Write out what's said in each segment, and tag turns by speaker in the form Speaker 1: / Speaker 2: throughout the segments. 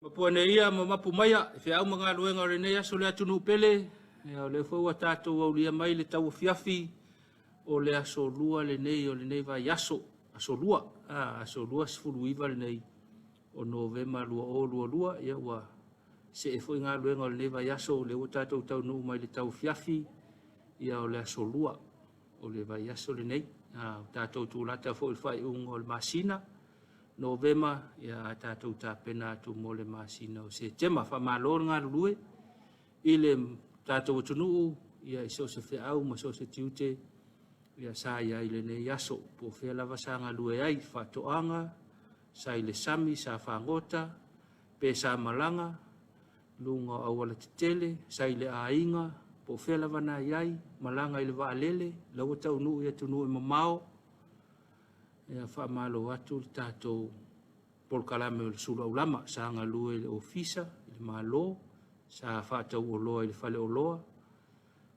Speaker 1: Mapua nei ia ma mapu maia i feau ma galuega o lenei aso le atunuu pele. Ia, o lea foi ua tatou aulia mai le tauafiafi o le aso lua lenei o lenei vaiaso, aso lua, aso lua 19 lenei o Novema 2022. Ia, ua see foi galuega o lenei vaiaso, o lea ua tatou taunuu mai le tauafiafi ia o le aso lua o le vaiaso lenei. Ua tatou tulata foi i le faaiuga o le masina Novema, ia a tatou tapena atu mo le masina o Setema. Faamalo le galulue i le tatou atunuu ia i so o se feau ma so o se tiute ia sa i ai i lenei aso, po o fea lava sa galue ai, faatoaga, sa i le sami, sa fagota, pe sa malaga luga o auala tetele, sa i le aiga, po o fea lava na i ai, malaga i le vaalele, la ua taunuu i atunuu e mamao. Ia, faamalo atu le tatou polokalame o le sulu aulama, sa galue i le ofisa, i le Malo, sa faatauoloa i le faleoloa,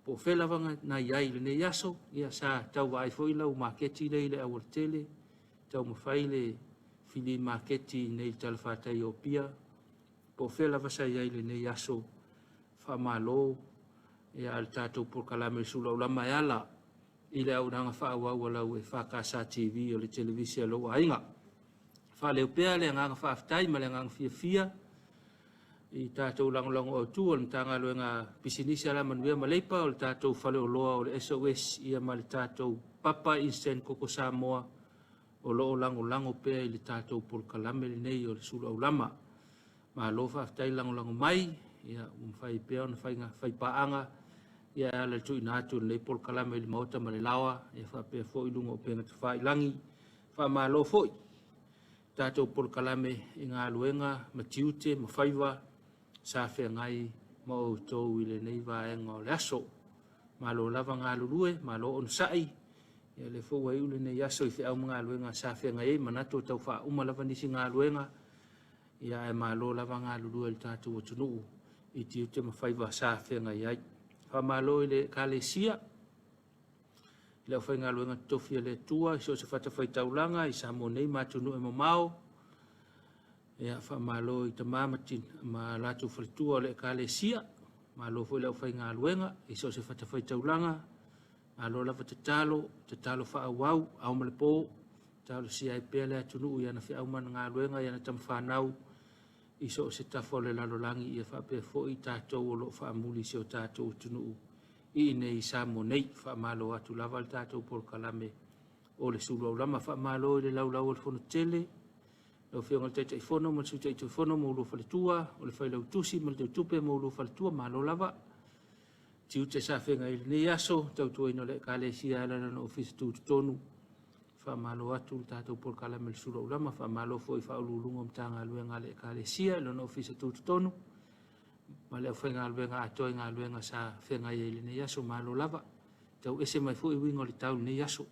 Speaker 1: po o fea lava na i ai i lenei aso. Ia, sa tau vaai foi lau maketi lea i le aualatele, taumafai le fili maketi nei i le talafatai o Apia, po o fea lava sa i ai i lenei aso. Faamalo ia le tatou polokalame o le sulu aulama e ala i le auaunaga faaauau a lau EFKS TV o le televise a lou aiga. Faaleo pea le agaga faafetai ma le agaga fiafia i tatou lagolago autu o le Matagaluega Pisinisi Alamanuia ma Leipa, o le tatou faleoloa o le SOS ia ma le tatou Papa Instant Koko Samoa o lo o lagolago pea i le tatou polokalame lenei o le sulu aulama. Malo faafetai lagolago mai, ia ua mafai pea ona fai paaga ia e ala i le tuuina atu o lenei polokalame i le Maota ma le Laoa, ia faapea foi luga o upega tafailagi. Faamalo foi tatou polokalame i galuega ma tiute ma faiva sa feagai ma outou i lenei vaega o le aso. Malo lava galulue, malo onosai. Ia lea foi ua iu lenei aso i feau ma galuega sa feagai ai, manatu o tau faauma lava nisi galuega, ia ae malo lava galulue i le tatou atunuu i tiute ma faiva sa feagai ai. Faamalo i le Ekalesia, i le aufaigaluega totofi a le Atua i so o se fatafaitaulaga i Samoa nei ma atunuu e mamao. Ia, faamalo i tama ma ma latou faletua o le Ekalesia, malo foi le aufaigaluega i so o se fatafaitaulaga. Malo lava tatalo, tatalo faaauau, ao ma le po, talosia ai pea le atunuu i ana feau ma ana galuega, i ana tamafanau i so o se tafa o le lalolagi, ia faapea foi tatou o lo o faamuli i si o tatou atunuu i inei i Samoa nei. Faamalo atu lava le tatou polokalame o le sulu aulama. Faamalo i le laulau o le Fono Tele, lau Afioga i le Taitaifono ma le Sui Taitaifono ma ulua faletua, o le Failautusi ma le Teutupe ma ulua faletua, malo lava. Tiute sa feagai i lenei aso, tautuaina o le Ekalesia e ala i lona ofisa tutotonu. Faamalo atu le tatou polokalame o le sulu aulama. Faamalo foi i Faauluuluga o Matagaluega a le Ekalesia i lona ofisa tutotonu ma le aufaigaluega atoa i galuega sa feagai ai i lenei aso. Malo lava. Tau ese mai foi uiga o le tau i lenei aso.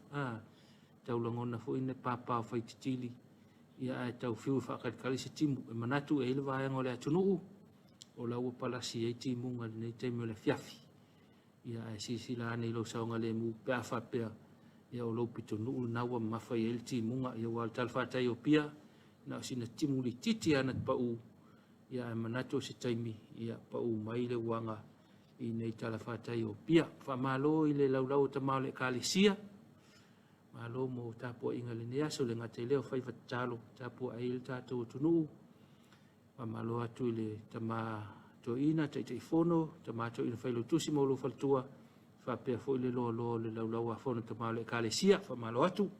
Speaker 1: Tau lagona foi le papa o Faititili, ia ae tau fiu e faatalitali se timu. E manatu e i ai le vaega o le atunuu o la ua palasi ai timuga i lenei taimi o le afiafi. Ia ae silasila ane i lou saogalemu pe a faapea ia o lou pitonuu lena ua mamafa i ai le timuga. Ia aua o le talafatai o Apia, na o sina timu litiiti lava na pau, ia ae manatu o se taimi ia pau mai le uaga i nei talafatai o Apia. Faamalo i le laulau o tama o le Ekalesia, malo mo tapuaiga i lenei aso, le gata i lea o faiva tatalo tapuai ai le tatou atunuu. Faamalo atu i le tama toeaina Taitaifono, tama toeaina Failautusi ma lou faletua, faapea foi le loaloa o le laulau a fono tama o le Ekalesia. Faamalo atu.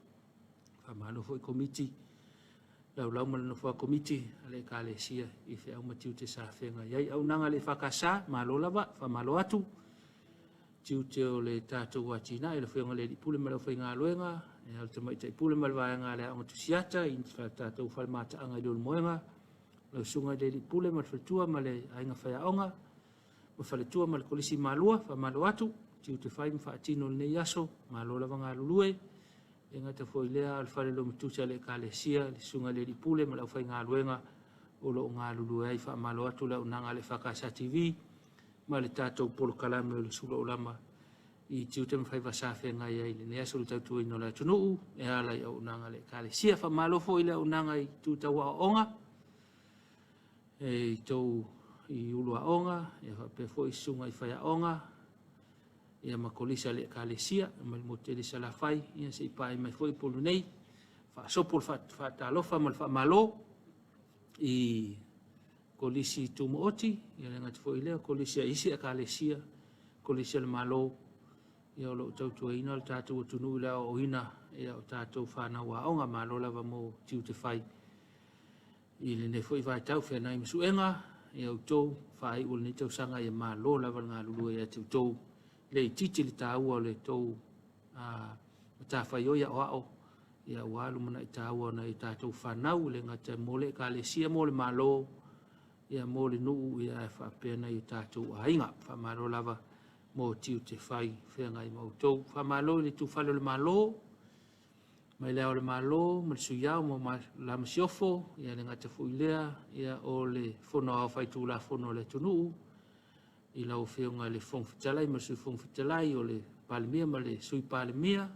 Speaker 1: Faamalo foi komiti laulau ma le nofoa komiti a le Ekalesia i feau ma tiute sa feagai ai. Auaunaga a le EFKS, malo lava, faamalo atu. Tiute o le tatou atinae, le Afioga i le Alii Pule ma le aufaigaluega, le Tamaitai Pule ma le vaega a le Aoga Tusiata i le tatou fale mataaga i Leulumoega, lau Susuga i le Alii Pule ma le faletua ma le aiga faiaoga ma faletua ma le Kolisi Malua, faamalo atu. Tiute fai ma faatino lenei aso, malo lava galulue. E gata foi i lea, o le fale lomatusi a le Ekalesia, le Susuga i le Alii Pule ma le aufaigaluega o lo o galulue ai. Faamalo atu le auaunaga a le EFKS TV. ma le tatou polokalame o le Sula Ulama i tiute ma faiva sa feagai ai i lenei aso i le tautuaina o le atunuu e ala i auaunaga a le Ekalesia. Faamalo foi i le auaunaga i itu tau aoaoga e i tou i ulu aoga ia faapea foi susuga i faiaoga ia ma kolisi a le Ekalesia mai le motu tele i Salafai ia se i paai mai foi Upolu nei. Faasopo le faatalofa ma le faamalo i Kolisi Tumaoti, ia le gata foi i lea, o Kolisi a isi Ekalesia, Kolisi a le Malo, ia o lo o tautuaina le tatou atunuu i le aoaoina ia o tatou fanau aoga. Malo lava mo tiute fai i lenei foi vaitau feagai ma suega ia outou faaiu o lenei tausaga ia malo lava le galulue ia te outou le itiiti le taua o le tou matafaioi aoao ia aua lumanai taua o nai o tatou fanau e le gata mo le ekalesia mo le Malo ia mo le nuu ia ae faapea nai o tatou aiga. Faamalo lava mo tiute fai feagai ma outou. Faamalo i le itufale o le Malo mai le Ao o le Malo ma le Sui Ao ma la Masiofo, ia le gata foi i lea ia o le Fono Aoao Faitulafono a le atunuu i lau Afioga i le Fofoga Fetalai ma le Sui Fofoga Fetalai, o le Palemia ma le Sui Palemia,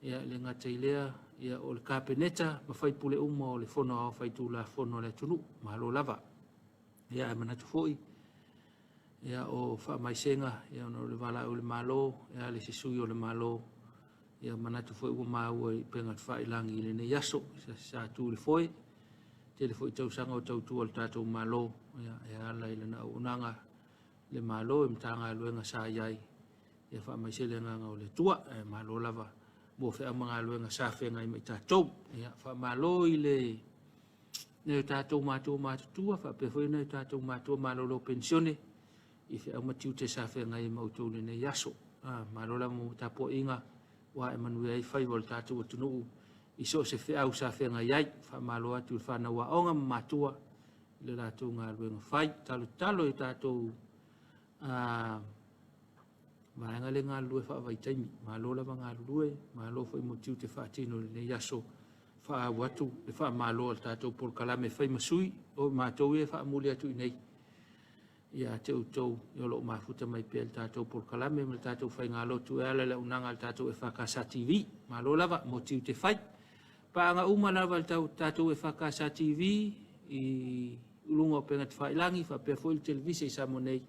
Speaker 1: ia e le gata i lea ia o le Kapeneta ma sui usufono uma o le Fono Aoao Faitulafono a le atunuu. Malo lava. Ia ae manatu foi ia o faamaisega ia ona o le valaau i le Malo e ala i se sui o le Malo ia manatu foi ua maua i upega tafailagi i lenei aso sa tu i le foe tele foi tausaga o tautua le tatou Malo ia e ala i lana auaunaga le Malo i Matagaluega sa i ai ia faamaise le agaga o le Atua ae malo lava mo feau ma galuega sa feagai ma i tatou. Ia faamalo i le nai o tatou matua matutua faapea foi nai o tatou matua malolo penisione i feau ma tiute sa feagai ma outou i lenei aso. Ah, malo lava mo tapuaiga ua ae manuia ai faiva o le tatou atunuu i so o se feau sa feagai ai. Faamalo atu i le fanau aoga ma matua i le latou galuega fai. Talotalo i tatou vaega lea e galulue faavaitaimi. Malo lava galulue, malo foi mo tiute faatino i lenei aso. Faaau atu le faamalo a le tatou polokalame e fai ma sui o matou ia e faamuli atu i inei ia te outou o lo o mafuta mai pea le tatou polokalame ma le tatou faigalotu e ala i le auaunaga a le tatou EFKS TV. Malo lava mo tiute fai. Paaga uma lava le tatou EFKS TV i luga o upega tafailagi faapea foi le televise i Samoa nei.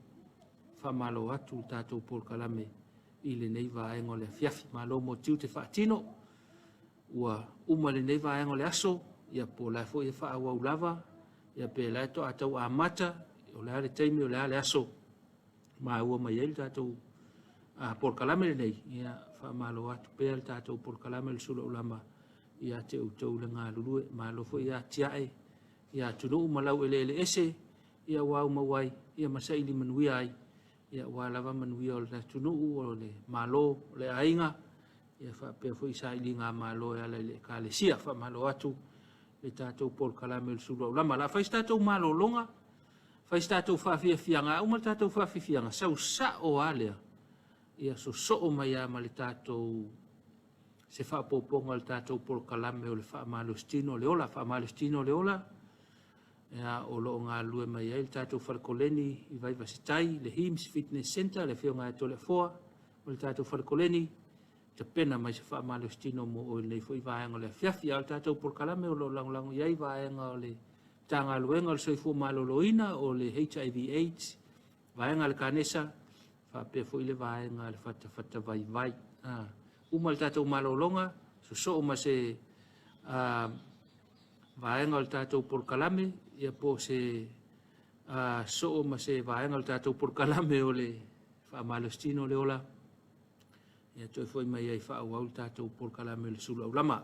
Speaker 1: Faamalo atu le tatou polokalame i lenei vaega o le afiafi. Malo mo tiute faatino. Ua uma lenei vaega o le aso, ia po o la foi e faaauau lava, ia pe la e toa tau amata, o le a le taimi, o le a le aso maua mai ai le tatou polokalame lenei, ia faamalo atu pea le tatou polokalame le Sula Ulama ia te outou le galulue. Malo foi ia tiae ia atunuu ma lau eleele ese, ia ua au mau ai, ia ma saili manuia ai, ia aua lava manuia o le atunuu, o le Malo, o le aiga, ia faapea foi sailiga malo e ala i le Ekalesia. Faamalo atu le tatou polokalame o le Sulu Aulama. O le a fai se tatou malologa, fai se tatou faafiafiaga, a uma le tatou faafiafiaga, sau sao lava lea, ia sosoo mai lava ma le tatou se faaopoopoga o le tatou polokalame o le faamalositino o le ola. Faamalositino o le ola, ia, o lo o galulue mai ai le tatou fale koleni i Vaivase-tai, le HIMS Fitness Centre, le afioga ia Toleafoa o le tatou fale koleni, tapena mai se faamalositino mo oe i lenei foi vaega o le afiafi. A o le tatou polokalame o lo o lagolago i ai vaega o le Matagaluega o le Soifua Maloloina, o le HIV AIDS, vaega a le Kanesa, faapea foi le vaega a le Fatafata Vaivai. Uma le tatou malologa, sosoo ma se vaega o le tatou polokalame, ia po o se soo ma se vaega o le tatou polokalame o le faamalositino o le ola, ia toe foi mai ai faaauau le tatou polokalame o le sulu aulama.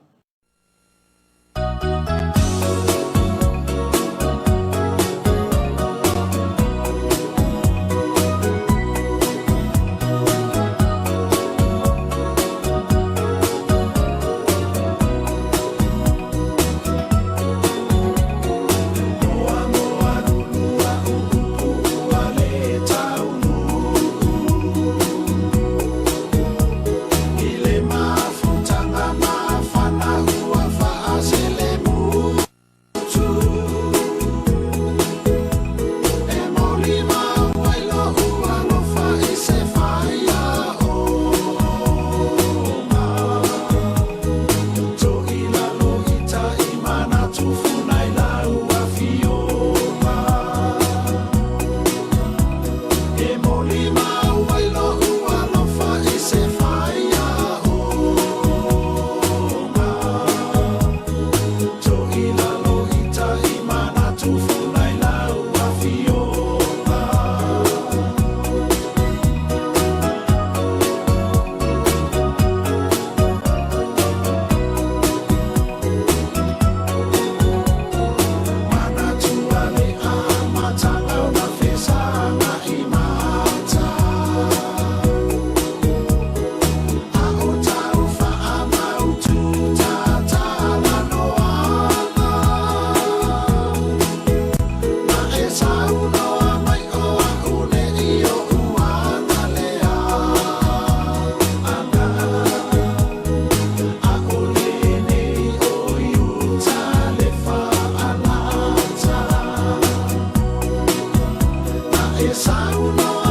Speaker 2: Samoa.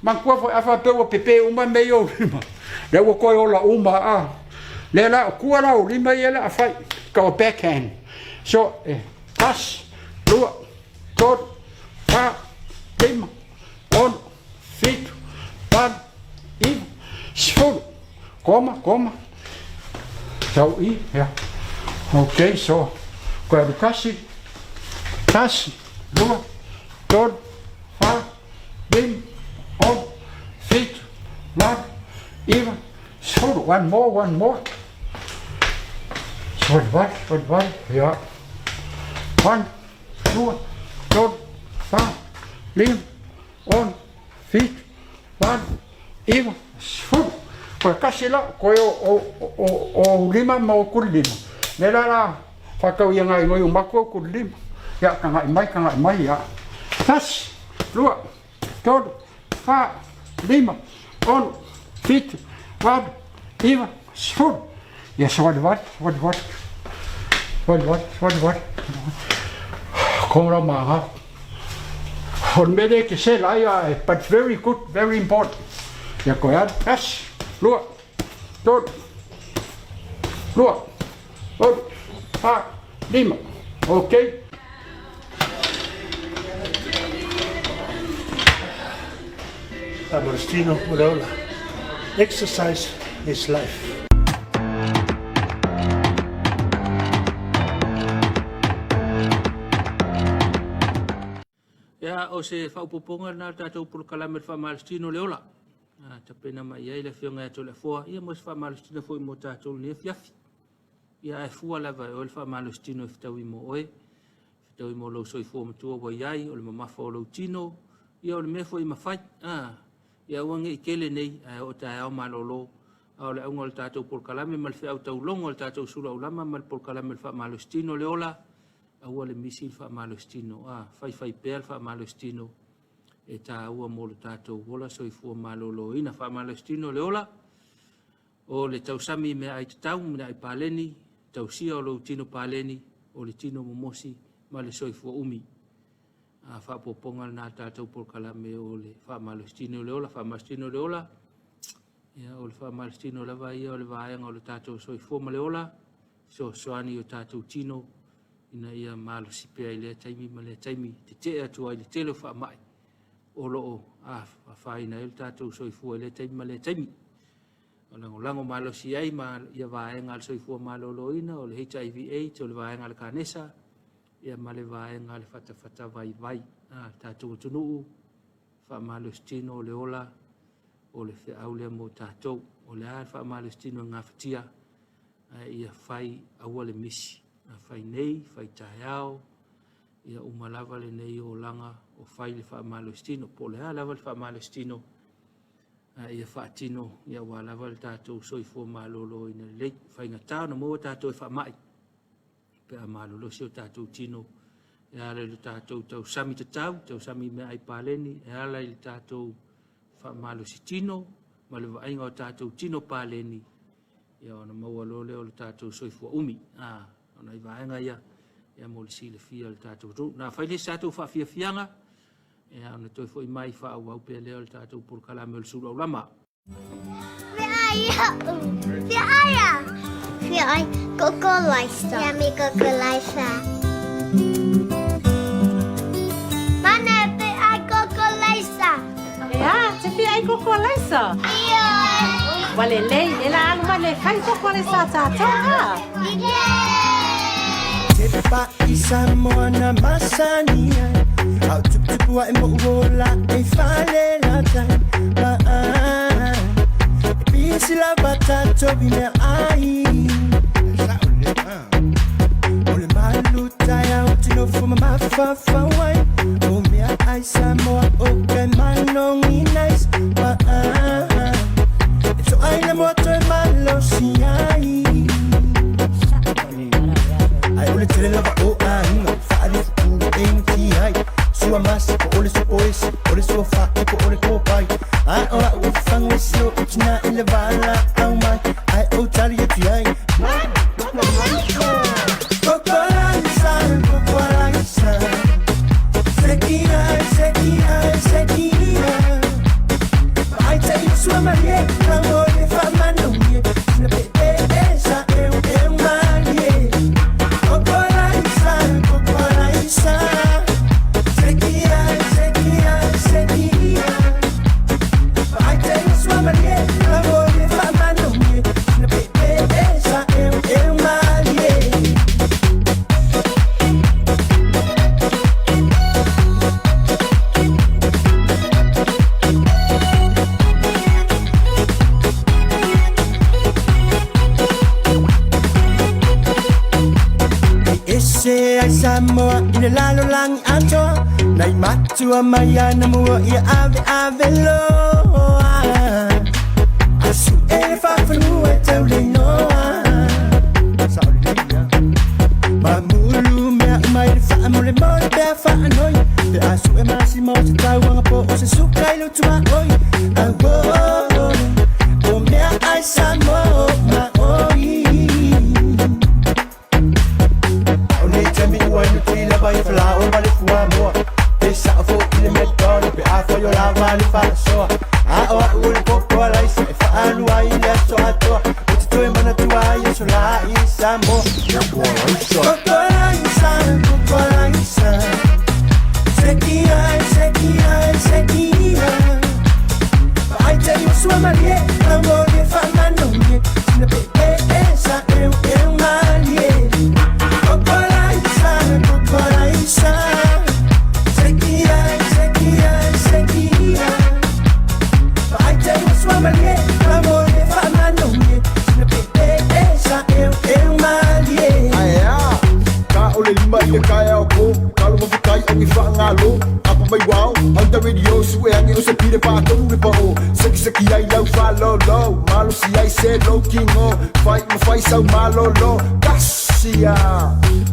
Speaker 2: Manatua foi a faapea ua pepe uma mea i ou lima, lea ua toe ola uma a. Lea la o tua la o lima ia le a fai, ka o backhand. So, e, tasi, lua, tolu, fa, lima, ono, fitu, valu, iva, sefulu. Koma, koma. Sau i, ia. Ok, so, koe alu tasi, tasi, lua, tolu, fa, lima, ono, fitu, valu, iva, sefulu. One more, one more. Sefulu valu, sefulu valu, ia. One, lua, tolu, fa, lima, ono, fitu, valu, iva, sefulu. Koe kasi la, koe o, o, o, o lima ma o kuli lima. Le la la, whakau ia ngai ngoi o maku o kuli lima. Ia, ka ngai mai, ka ngai mai, ia. Tasi, lua, tolu, fa, lima, ono, fitu, valu, iva, sefulu. Ia, sefulu valu, sefulu valu. Sefulu valu, sefulu valu. Kora maha. O le mea lea e te sela ai, ae, but very good, very important. Ia koe alu, tasi, lua, tolu, lua, tolu, fa, lima. Okay.
Speaker 3: Agostino Uleola. Exercise is life.
Speaker 1: Ia, o se faaopoopoga lena o le tatou polokalame o le faamalositino o le ola. A, tapena mai i ai le Afioga ia Toleafoa, ia mo se faamalositino foi mo tatou i lenei afiafi. Ia, ae fua lava e oe le faamalositino e fetaui mo oe, fetaui mo lou soifua matua ua i ai, o le mamafa o lou tino, ia o le mea foi e mafai. A, ia aua ne i tele nei, ae oo taeao malolo. A o le auga o le tatou polokalame ma le feau taulogo a le tatou sulu aulama ma le polokalame o le faamalositino o le ola, aua le misi le faamalositino, a, faifai pea le faamalositino e taua mo le tatou ola soifua maloloina. Faamalositino le ola, o le tausami i meaai tatau, meaai paleni, tausia o lou tino paleni, o le tino momosi ma le soifua umi. A faaopoopoga lena a le tatou polokalame o le faamalositino le ola, faamalositino le ola, ia o le faamalositino lava ia o le vaega o le tatou soifua ma le ola, fesoasoani i o tatou tino ina ia malosi pea i lea taimi ma lea taimi, tetee atu ai le tele o faamai o lo o afaina ai lo tatou soifua i lea taimi ma lea taimi. O lagolago malosi ai ma ia vaega a le soifua maloloina, o le HIV AIDS, o le vaega a le kanesa, ia ma le vaega a le fatafata vaivai. A, le tatou atunuu, faamalositino o le ola, o le feau lea mo tatou. O le a le faamalositino e gafatia, ae ia fai aua le misi. A fai nei, fai taeao, ia uma lava lenei olaga o fai le faamalositino. Po o le a lava le faamalositino, ae ia faatino ia aua lava le tatou soifua maloloina lelei. Faigata ona maua tatou e faamai, pe a malolosi o tatou tino e ala i le tatou tausami tatau, tausami i meaai paleni, e ala i le tatou faamalosi tino ma le vaaiga o tatou tino paleni, ia ona maua loa lea o le tatou soifua umi. A, o nai vaega ia, ia mo le silafia o le tatou atunuu. Na fai le isi tatou faafiafiaga, ia ona toe foi mai faaauau pea lea o le tatou polokalame o le sulu aulama.
Speaker 4: Yummy Coco-Lisa. Mana pe ai Coco-Lisa.
Speaker 5: Ea, te fia ai koko alaisa. Ua lelei, e la alu mai le fai koko alaisa a tātou, ha?
Speaker 6: Te pa'i Samoa na masani ai Au tuputupu ae mo'u ola e fale latai Ma ai E pisi lava tatou i mea ai O le malu taeao te nofo ma mafaufau ai O mea ai Samoa o kai manogi nice Ma ai E to'aina mo toe malosi ai Ai o le tele lava o aiga Fa'alifukulu e gati ai Sua masi po o le supo esi O le sua fa'i po o le kopai Ai o la'u e fagu e si o'u tinā i le valaau mai Ae ou tali atu iai Koko alaisa, koko alaisa Seki ai, seki ai, seki ai. Ese ai Samoa i le lalolagi atoa nai matua mai ana mua ia ave ave loa asu e faafanua e tau le inoa saolelei mamulu mea uma i le faamolemole pea faanoi pe asu e masima o se tauaga po o se suka i lutuaoi auo o mea ai Samoa maoi O nei taimi ua inu tui lava i falaoa ma le fuamoa Pe sao foi i le McDonald pe afai o lava le faasoa A o au o le koko a laisa e faaalu ai i le aso atoa Ou te toe manatua ai aso la i Samoa Koko a laisa, koko a laisa Seki ai, seki ai, seki ai Vaai te usu a malie, auo le faamanoie Sina peepee sa eueu malie Koko a laisa, koko a laisa Seki ai, seki ai, seki ai Vaai te usu a malie, auo le faamanoie Sina peepee sa eueu malie
Speaker 7: Ae a, ka o le lima i le kaea o ko, kalo mawhitai o ki whaangalo, apa mai wao, on the radio, sue ange o se pire pa tonu le pao, seki seki ai lau whalolo, malo si ai se lo kingo, whai ma whai sau malolo, kasia,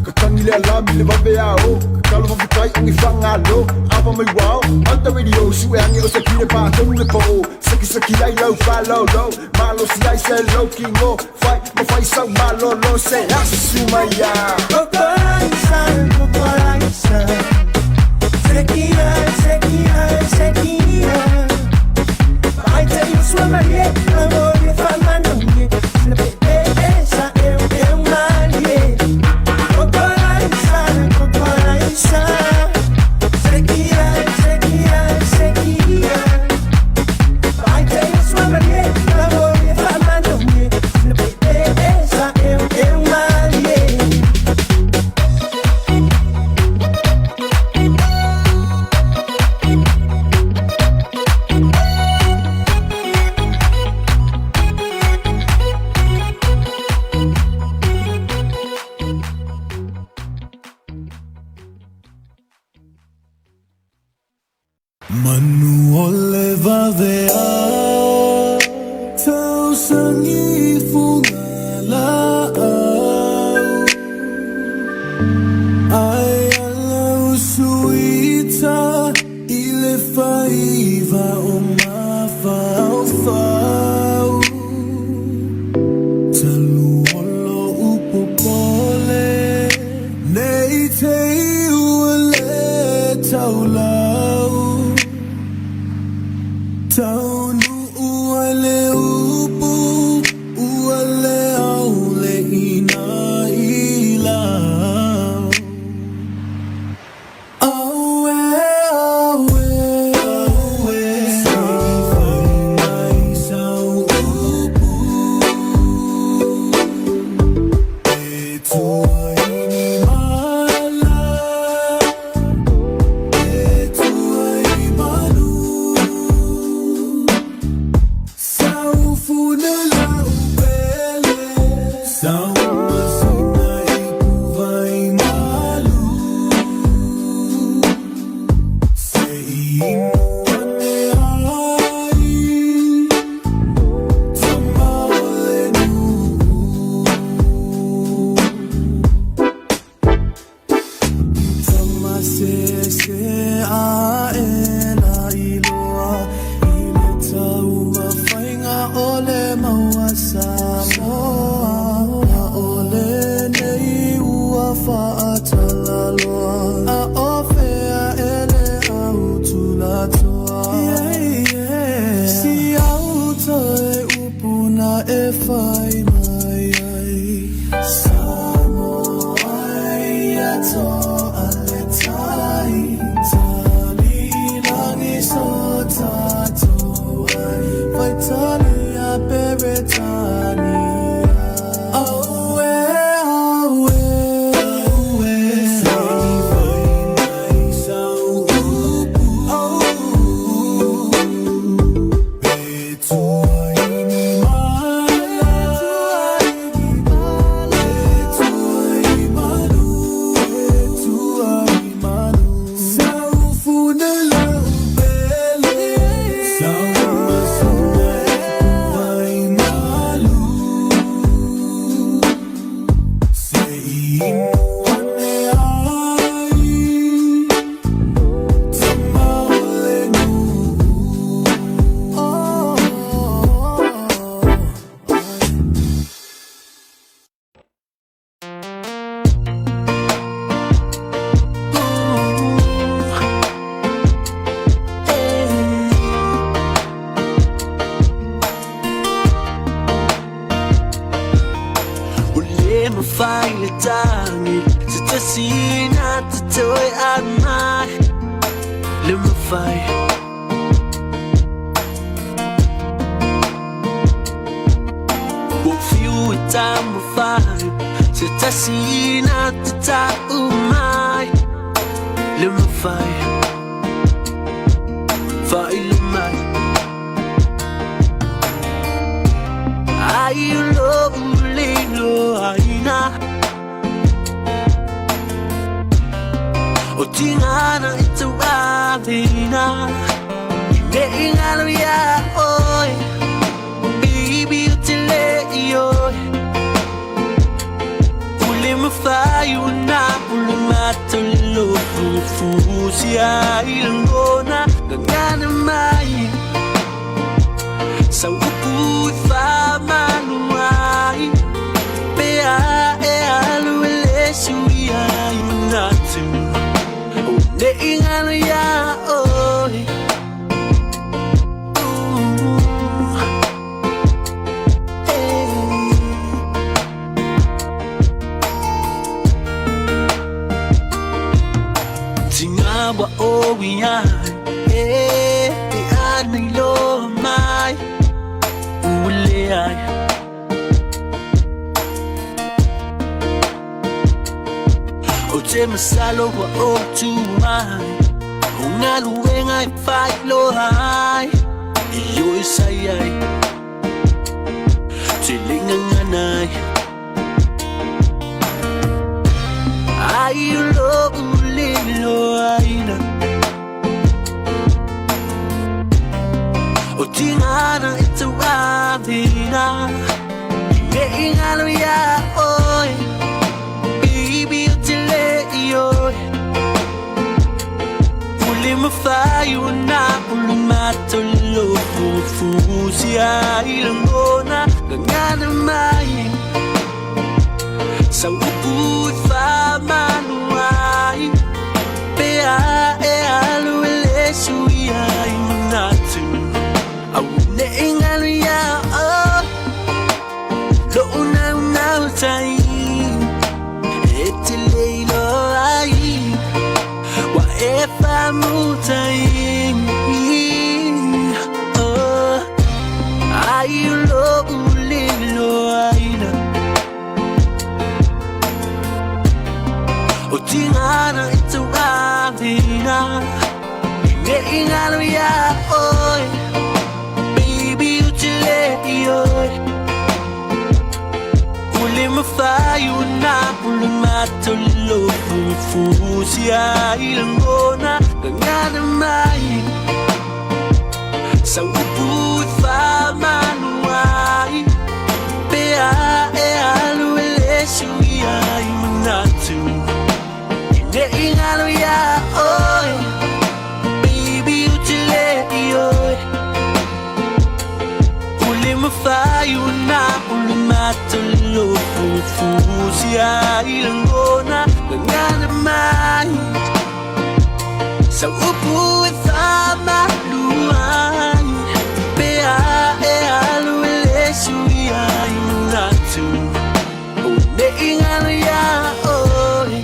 Speaker 7: ka tangi le alami le wawe ao, ka kalo mawhitai o ki whaangalo, apa mai wao, on the radio, sue ange o se pire pa tonu le pao, seki seki ai lau whalolo, malo si ai se lo kingo, whai ma whai sau malolo, se asu mai a.
Speaker 6: Koko a laisa, koko a laisa Seki ai, seki ai, seki ai Vaai te usu a malie, auo le faamanoie Sina peepee sa eueu malie Koko a laisa, koko a laisa Seki ai, seki ai, seki ai Vaai te usu a malie, auo le faamanoie Sina peepee sa eueu malie
Speaker 8: Manu o le vaveao Tausagi fugalaau Ae ala usuita i le faiva o mafaufau Talu o lou popole Nei te i ua le taulau Taunuu ai le upu ua le au le ina i lau Auē, auē, auē, se i fai mai sau upu E tuai ni mala, e tuai manu. mai Le mafai Ua fiu e taumafai Se tasi na te ta'u mai Le mafai Fa'ailoa mai Ai o lo'u le iloaina O tigana e tauaveina Ne i galo iā oe Baby ou te le ioe Ua le mafai ona pulumata le lofufusi ai lagona gagana mai Sau upu e faamanu ai Pe a e alu e le suia ai manatu Aua ne i galo iā oe Ooh, eh. Tiga ua ou i ai e pe ana iloa mai ua leai Ou te masalo ua ou tu mai O galuega e faailoa ai I oe sa i ai Te le gagana ai Ai o lo'u le iloaina O tigana e tauaveina Ne i galo iā oe Baby ou te le ioe Ua le mafai ona pulumata le lofufusi ai lagona gagana mai Sau upu e faamanu ai Pe a e alu e le suia ai manatu Aua ne i galo iā oe Lo'u naunautai E te le iloa ai Ua e faamutai Oh, ai o lo'u le iloaina O tigana e tauaveina Ne i galo iā oe Baby ou te le ioe Ua le mafai ona pulumata le lofufusi ai lagona gagana mai Sau upu e faamanu ai Pe a e alu e le suia ai manatu Ne i galo iā oe Baby ou te le ioe Ua le mafai ona pulumata le lofufusi ai lagona gagana mai Sau upu e faamanu ai Pe a e alu e le suia ai manatu Aua ne i galo iā oe.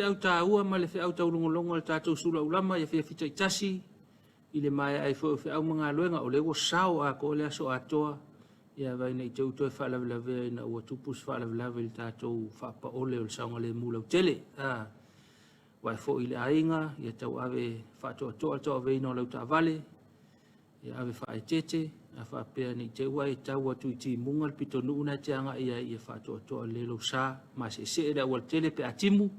Speaker 1: feau taua ma le feau taulogologo a le tatou sulaulama i afiafi taitasi i le maea ai foi o feau ma galuega, o lea ua sao atoa le aso atoa, ia vaai ne i te i ua toe faalavelavea ina ua tupu se faalavelave i le tatou faapaole o le saogalemu lautele. A ua e foi i le aiga, ia tauave faatoatoa le tauaveina o lau taavale, ia ave faaeteete, a faapea ne i te i ua e tau atu i timuga le pitonuu na e te agai ai, ia faatoatoa lelei lou sa, maseesee le aualatele pe a timu,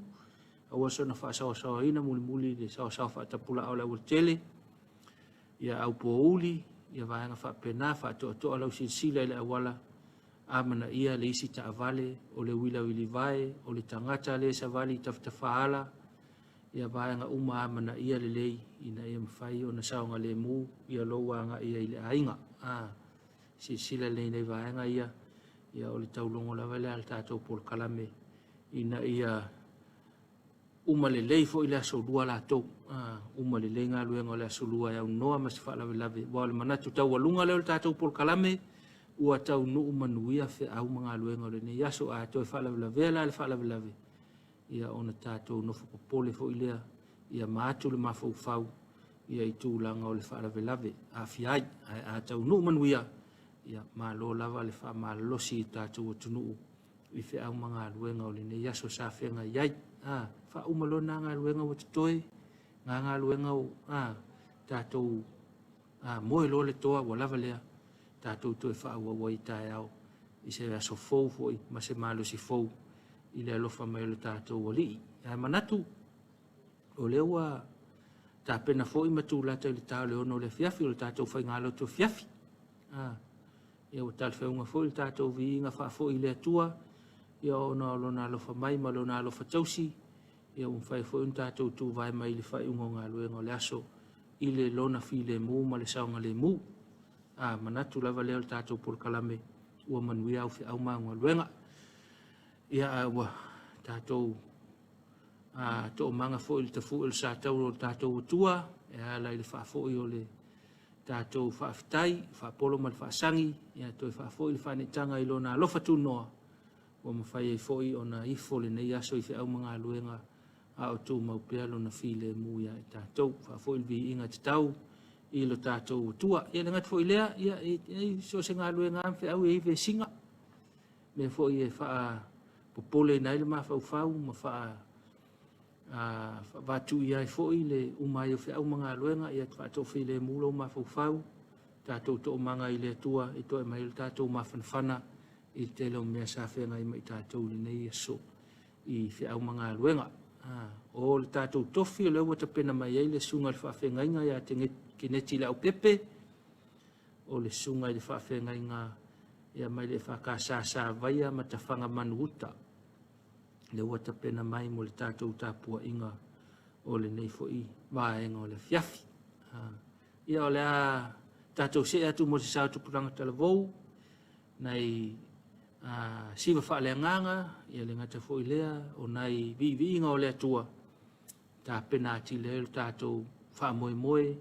Speaker 1: aua soona faasaoasaoaina mulimuli le saoasao faatapulaa o le aualatele, ia aupouli, ia vaega faapena, faatoatoa lau silasila i le auala, amanaia le isi taavale, o le uila vilivae, o le tagata lea e savali i tafatafaala, ia vaega uma amanaia lelei ina ia mafai ona saogalemu ia lou agai ai i le aiga. A silasila lelei i nai vaega ia, ia o le taulogo lava lea a le tatou polokalame ina ia uma lelei foi le aso lua latou. A uma lelei galuega o le aso lua e aunoa ma se faalavelave. Aua o le manatu taualuga lea o le tatou polokalame, ua taunuu manuia feau ma galuega o lenei aso. A toe faalavelavea la le faalavelave, ia ona tatou nofo popole foi lea ia maatu le mafaufau ia i tulaga o le faalavelave aafia ai. Ae a taunuu manuia, ia malo lava le faamalolosi i tatou atunuu i feau ma galuega o lenei aso sa feagai ai. A faauma loa na galuega ua totoe, na galuega a tatou a moe loa le toa ua lava lea, tatou toe faaauau ai taeao i se aso fou foi ma se malosi fou i le alofa mai o le tatou Alii. Ae manatu o lea ua tapena foi ma tulata i le ta o le 6 o le afiafi o le tatou faigalotu afiafi. A, ia ua talifeauga foi le tatou viiga faafoi i le Atua, ia ona o Lona alofa mai ma Lona alofa tausi, ia ua mafai foi ona tatou tuvae mai i le faaiuga o galuega o le aso i le Lona filemu ma le saogalemu. A, manatu lava lea o le tatou polokalame ua manuia au feau ma au galuega. Ia, a ua tatou a, toomaga foi i le tafue o le satauro o le tatou Atua e ala i le faafoi o le tatou faafetai, faapolo ma le faasagi, ia toe faafoi le faaneetaga i Lona alofa tunoa ua mafai ai foi ona ifo lenei aso i feau ma galuega a o tumau pea Lona filemu ia i tatou. Faafoi le viiga tatau i lo tatou Atua. Ia le gata foi lea, ia e so o se galuega lava ma feau e i ai vesiga, mea foi e faapopoleina ai le mafaufau ma faa faavatuia ai foi le uma ai o feau ma galuega, ia faatoafilemu lou mafaufau, tatou toomaga i le Atua e toe mai le tatou mafanafana i le tele o mea sa feagai ma i tatou i lenei aso i feau ma galuega. O le tatou tofi o lea ua tapena mai ai le susuga i le faafeagaiga ia Keneti Leaupepe, o le susuga i le faafeagaiga ia mai le EFKS Savaia ma Tafaga Manuuta, lea ua tapena mai mo le tatou tapuaiga o lenei foi vaega o le afiafi. Ia o le a tatou see atu mo se sao tupulaga talavou, nai siva faaleagaga, ia le gata foi lea o nai viiviiga o le Atua, tapena atili ai lo tatou faamoemoe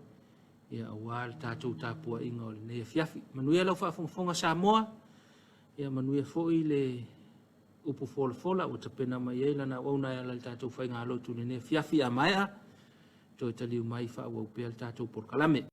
Speaker 1: ia aua le tatou tapuaiga o lenei afiafi. Manuia lau faafogafoga Samoa, ia manuia foi le upu folafola ua tapena mai ai lana auauna e ala i le tatou faigalotu i lenei afiafi. A maea, toe taliu mai faaauau pea le tatou polokalame.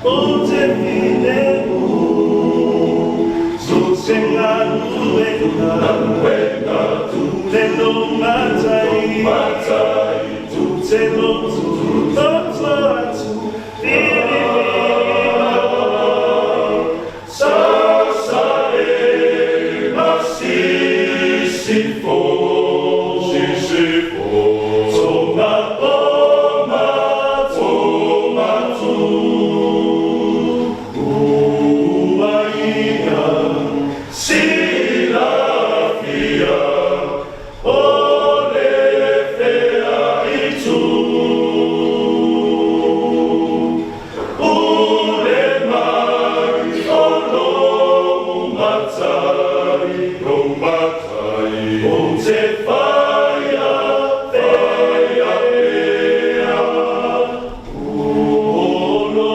Speaker 8: O te filemu, so se galuenga, tu te no matai, tu te no tu toto atu, whiri whiri mai, sa sa e ma si si fo, si si fo, tonga o ma tonga tu, ua ia, si la fia, o le fea i tu. Ule mai o lou matai, lou matai, o te whaia, whaia pea, o lo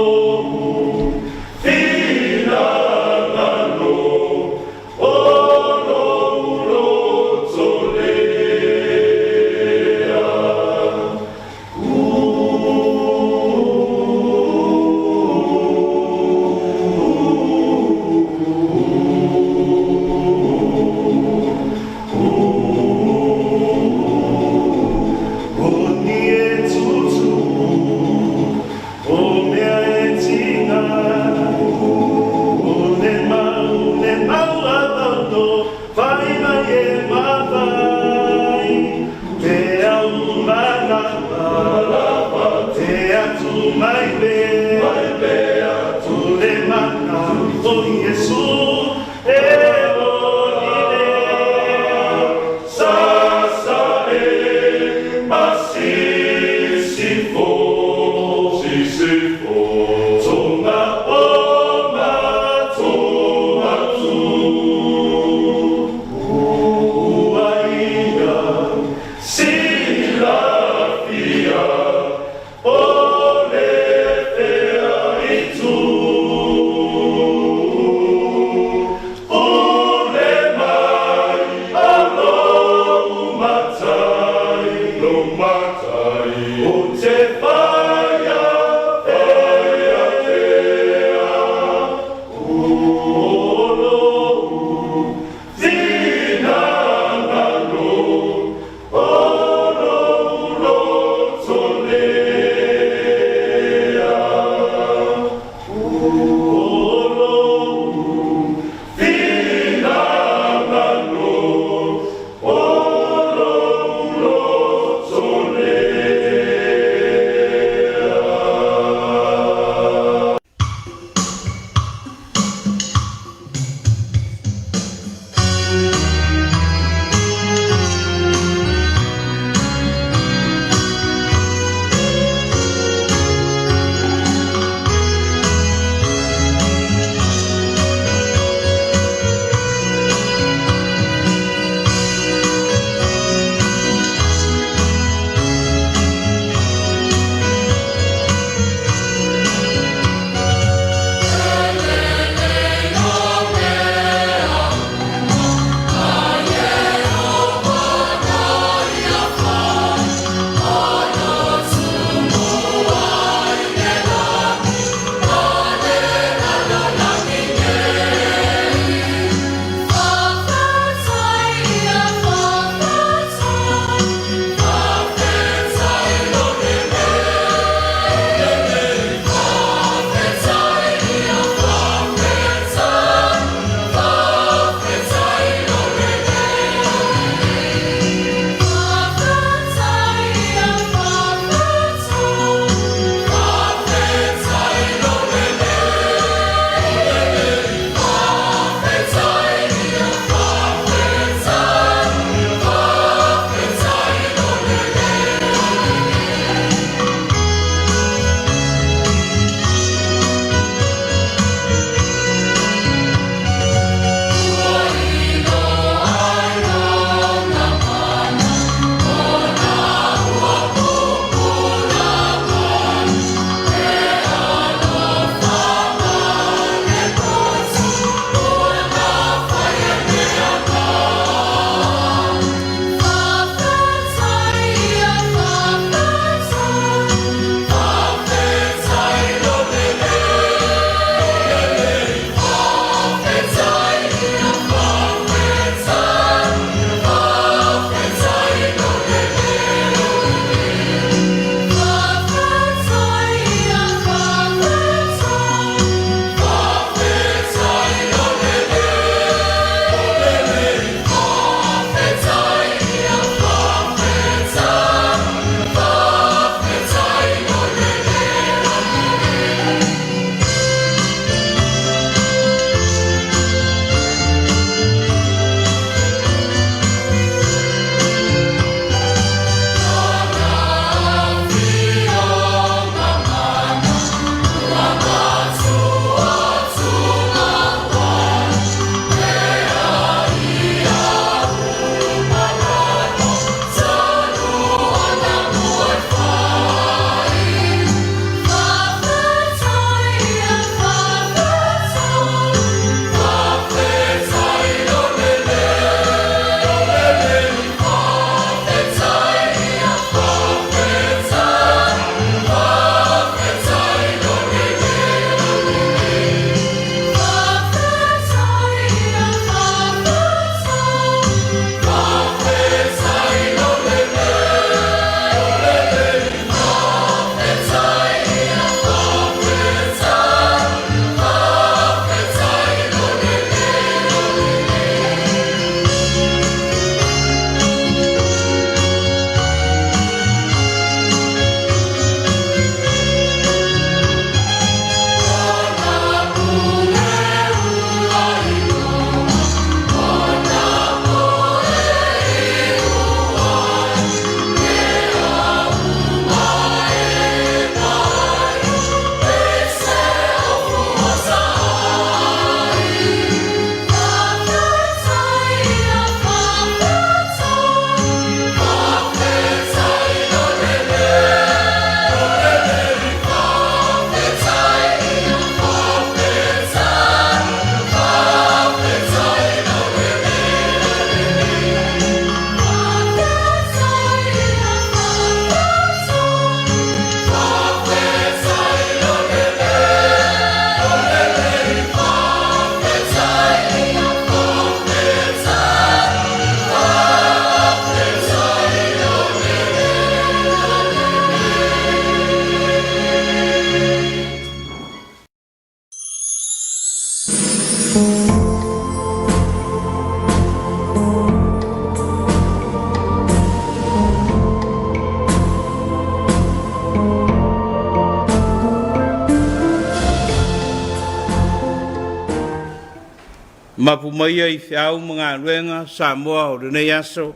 Speaker 9: Mapu maia i feau ma galuega Samoa o lenei aso,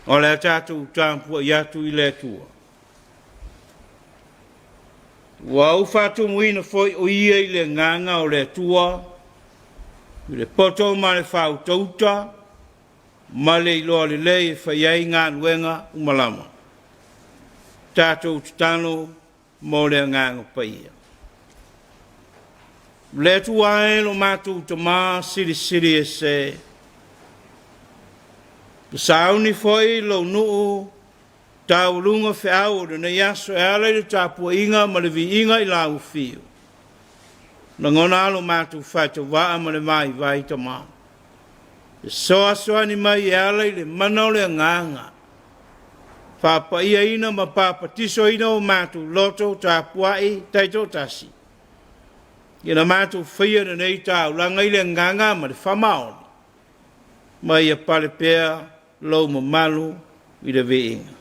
Speaker 9: o le a tatou tapuai atu i le Atua. Ua ou faatumuina foi o ia i le agaga o le Atua, i le poto ma le faautauta, ma le iloa lelei e fai ai galuega uma lava. Tatou tatalo mo le Agaga Paia. Le Atua e lo matou Tamā Silisili Ese, ua sauni foi lou nuu taualuga feau o lenei aso e ala i le tapuaiga ma le viiga i lau afio. Lagona lo matou faatauvaa ma le vaivai Tamā. Fesoasoani mai e ala i le mana o le Agaga, faapaiaina ma papatisoina o matou loto tapuai taitoatasi, ina matou faia lenei taulaga i le agaga ma le faamaoni, ma ia pale pea lou mamalu i le viiga.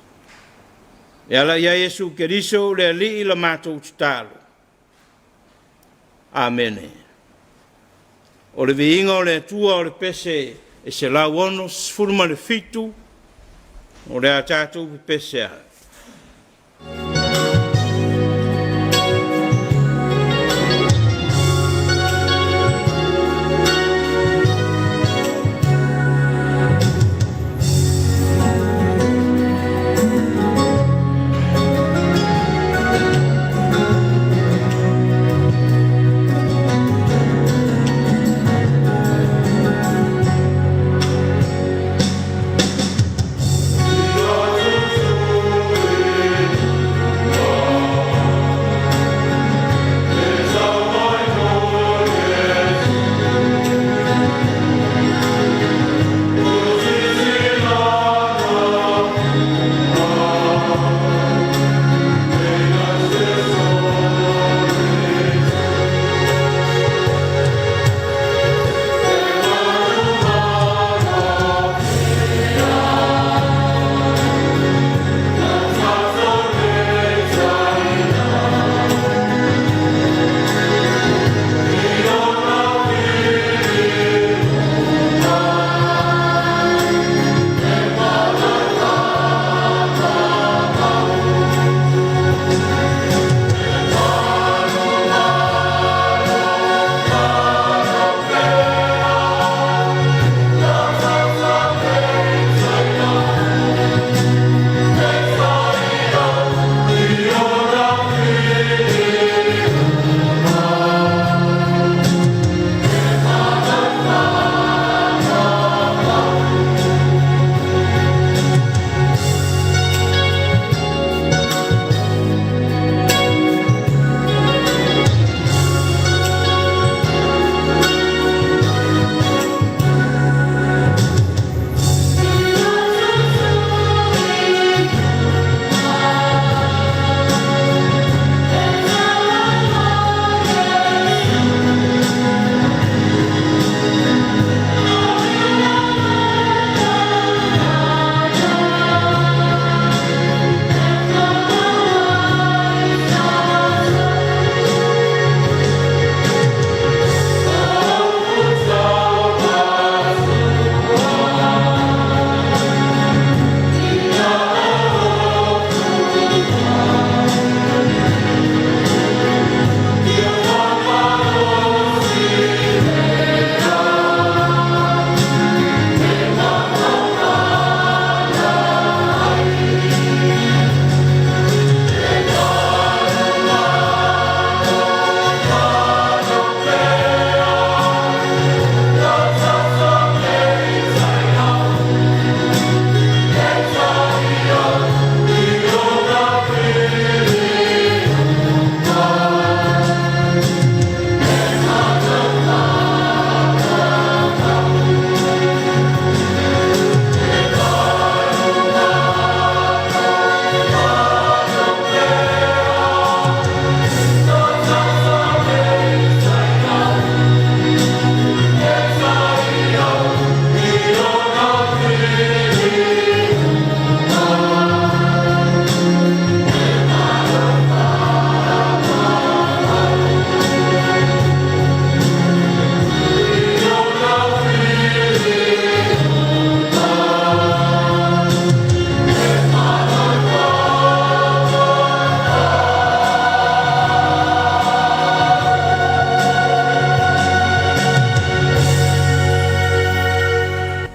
Speaker 9: E ala ia Iesu Keriso le Alii la matou tatalo. Amene. O le viiga o le Atua o le pese e 167, o le a tatou pepese ai.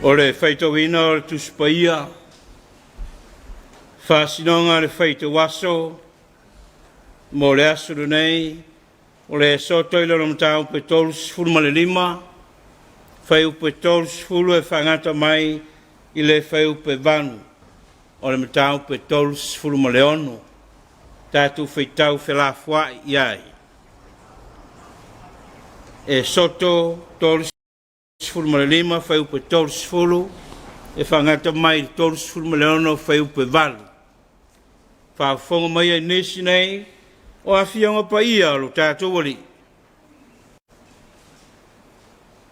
Speaker 9: O le faitauina o le Tusi Paia, faasinoga a le faitauaso mo le aso lenei, o le soto i lona mataupu e 35, fuaiupu e 30 e faagata mai i le fuaiupu e 8 o le mataupu e 36. Tatou faitau felafoai i ai. Esoto 35 fuaiupu e 30 e faagata mai i le 36 fuaiupu e 8. Faafofoga mai ai nisi nei o afioga paia o lo tatou Alii.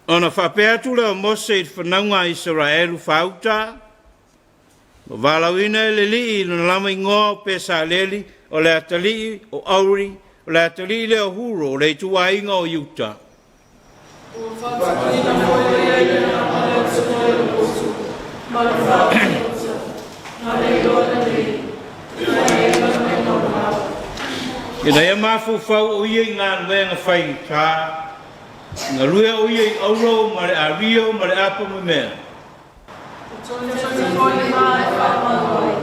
Speaker 9: Ona faapea atu lea o Mose i le fanauga a Isaraelu faauta, ma valaauina e le Alii i lona lava igoa o Pesaleli, o le atalii o Auri, o le atalii lea o Huro, o le ituaiga o Iuta.
Speaker 10: Ua faatuina foi e ai le agaga o le Atua i le potu ma le faautauta, ma le iloa lelei, e fai ai galuega o le ao.
Speaker 9: Ina ia mafaufau o ia i galuega faigata, galue o ia i auro ma le ario ma le apo memea.
Speaker 10: E togitogi foi le ma e faamau ai,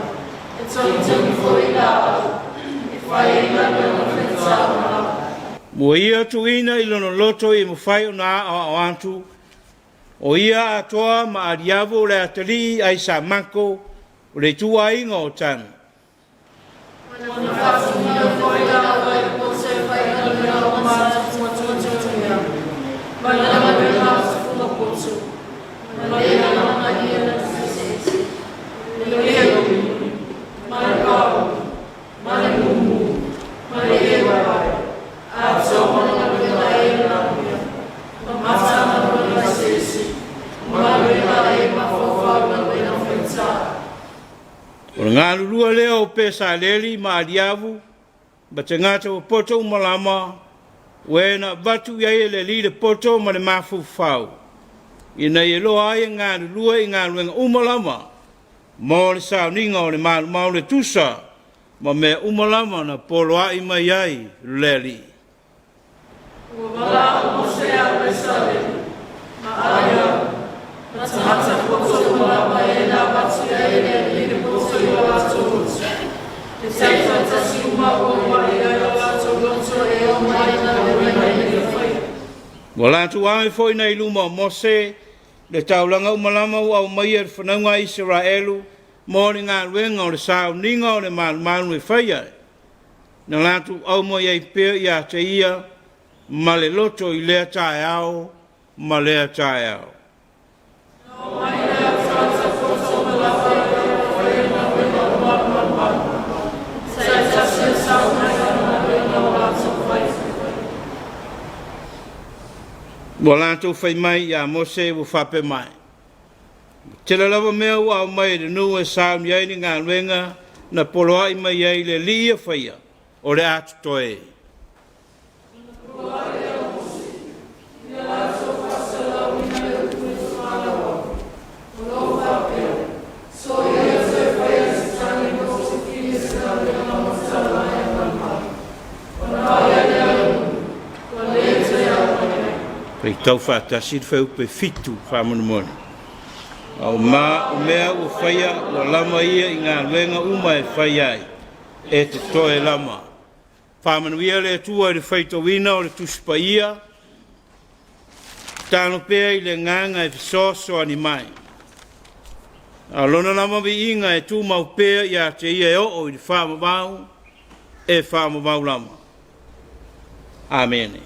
Speaker 10: e togitogi foi laau e fai ai galuega faigata uma lava.
Speaker 9: Ua ia tuuina i lona loto ia mafai ona aoao atu, o ia atoa ma Aliavu o le atalii Aisamako o le ituaiga o Tanu.
Speaker 10: Ua faatuina foi laua i le poto e faigaluega uma a tufunga togitogi ma le galuega a tufunga poto, ma le alagaia na eseese, le leo, ma le pao, ma le mumu, ma le evae, atoa ma le galuega e manaomia, ma matagaluega eseese, ma galuega e mafaufau i galuega faigata.
Speaker 9: O le galulue lea o Pesaleli ma Aliavu ma tagata popoto uma lama, ua e na avatu i ai e le Alii le poto ma le mafaufau, ina ia iloa ai e galulue i galuega uma lava mo le sauniga o le malumau le tusa ma mea uma lava na poloai mai ai le Alii.
Speaker 10: Ua valaau Mose ia Pesaleli, ma Ariau, ma tagata poto uma lava e na avatu i ai e le Alii le poto i o latou loto. E taitoatasi uma ua ua'i ai o latou loto e omai i galuega ina ia faia.
Speaker 9: Ua latou ave foi nai luma o Mose le taulaga uma lava ua aumaia e le fanauga a Isaraelu mo le galuega o le sauniga o le malumalu e faia ai, na latou aumai ai pea ia te ia ma le loto i lea taeao ma lea taeao.
Speaker 10: Na omai le au tagata poto uma lava e faia galuega o malumalu, taitasi e sau mai i galuega o latou fai.
Speaker 9: Ua latou fai mai ia Mose ua faapea mai, Ua tele lava mea ua aumai e le nuu e sauni ai le galuega na poloai mai ai le Alii ia faia, o le a totoe.
Speaker 10: Ia latou faasalauina le upu i Falewa, o lo o faapea, Soia toe faia se tagi mo se fili se galuega mo tala e malumalu, ona vaai lea o le nuu, ua le toe aumaia ai.
Speaker 9: Faitau faatasi le fuaiupu e 7 faamolemole. A o ma o mea ua faia ua lava ia i galuega uma e fai ai, e totoe lava. Faamanuia le Atua i le faitauina o le Tusi Paia, tatalo pea i le agaga e fesoasoani mai. A o lona lava viiga e tumau pea ia te ia e oo i le faavavau, e faavavau lava. Amene.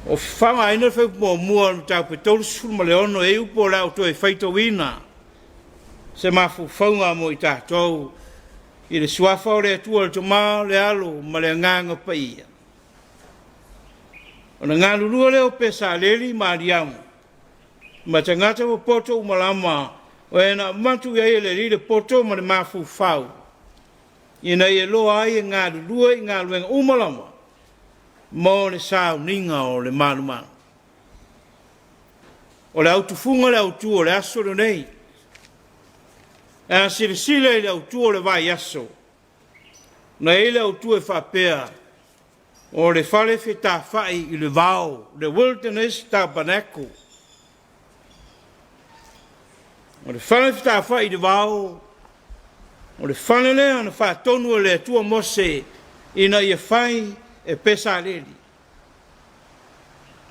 Speaker 9: O faaaogaina le fuaiupu muamua o le mataupu e 36 e iu po o le a ou toe faitauina se mafaufauga mo i tatou i le suafa o le Atua le Tama, le Alo ma le Agaga Paia. Ona galulue lea o Pesaleli ma Aliamu ma tagata popoto uma lama o e na avatu i ai e le Alii le poto ma le mafaufau, ina ia iloa ai e galulue i galuega uma lava mo le sauniga o le malumalu. O le autufuga le autu o le aso lenei. A silasila i le autu o le vaiaso, na i ai le autu e faapea, o le fale fetafai i le vao, the wilderness tabernacle. O le fale fetafai i le vao, o le fale lea na faatonu e le Atua Mose ina ia fai e Pesaleli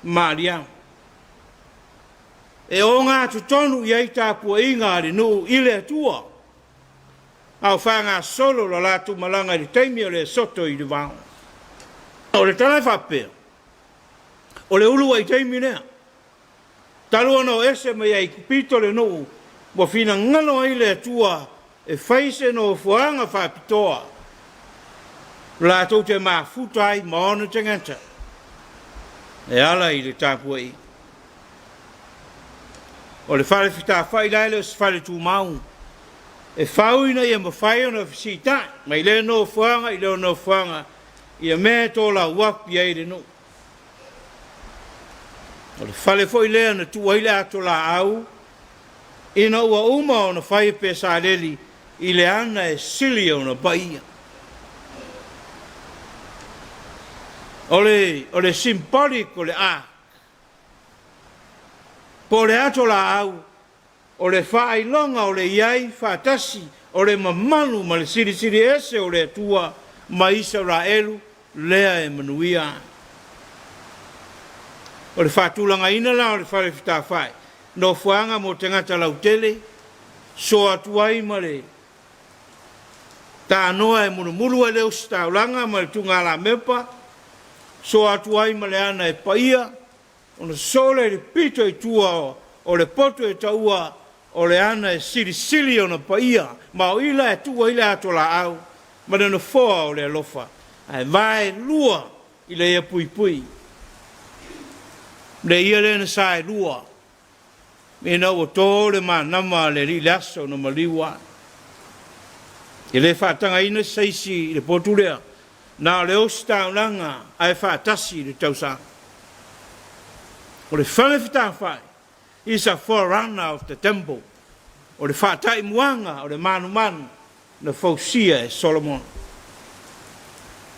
Speaker 9: ma Aliao. E ogatotonu i ai tapuaiga a le nuu i le Atua, a o faagasolo la latou malaga i le taimi o le soto i le vao. O le tala e faapea, o le uluai taimi lea, talu ona o ese mai Aikupito le nuu, ua finagalo ai le Atua e fai se nofoaga faapitoa latou te mafuta ai ma ona tagata e ala i le tapuaiga. O le fale fetafai la e le o se fale tumau, e fau ina ia mafai ona fesiitai mai lea nofoaga i lea nofoaga ia mea e tolauapi ai le nuu. O le fale foi lea na tuu ai le atolaau ina ua uma ona fai e Pesaleli i le ana e sili ona paia. O le, o le symbolic o le ark, po o le atolaau, o le faailoga o le i ai faatasi o le mamalu ma le silisili ese o le Atua ma Isaraelu lea e manuia ai. O le faatulagaina la o le fale fetafai, nofoaga mo tagata lautele, soa atu ai ma le tanoa e mulumulu ai le ositaulaga ma le tugalamepa, soa atu ai ma le ana e paia, ona sosoo lea i le pito i tua o le poto e taua o le ana e silisili ona paia, ma o i la e tuu ai le atolaau ma le nofoa o le alofa, ae vaelua ina ia puipui. Le ia lea na saelua ina ua to le manama a le Alii i le aso na maliu ai. E le faatagaina se isi i le potu lea, na o le ositaulaga ae faatasi i le tausaga. O le fale fetafai is a forerunner of the temple, o le faataimuaga o le manumanu na fausia e Solomona.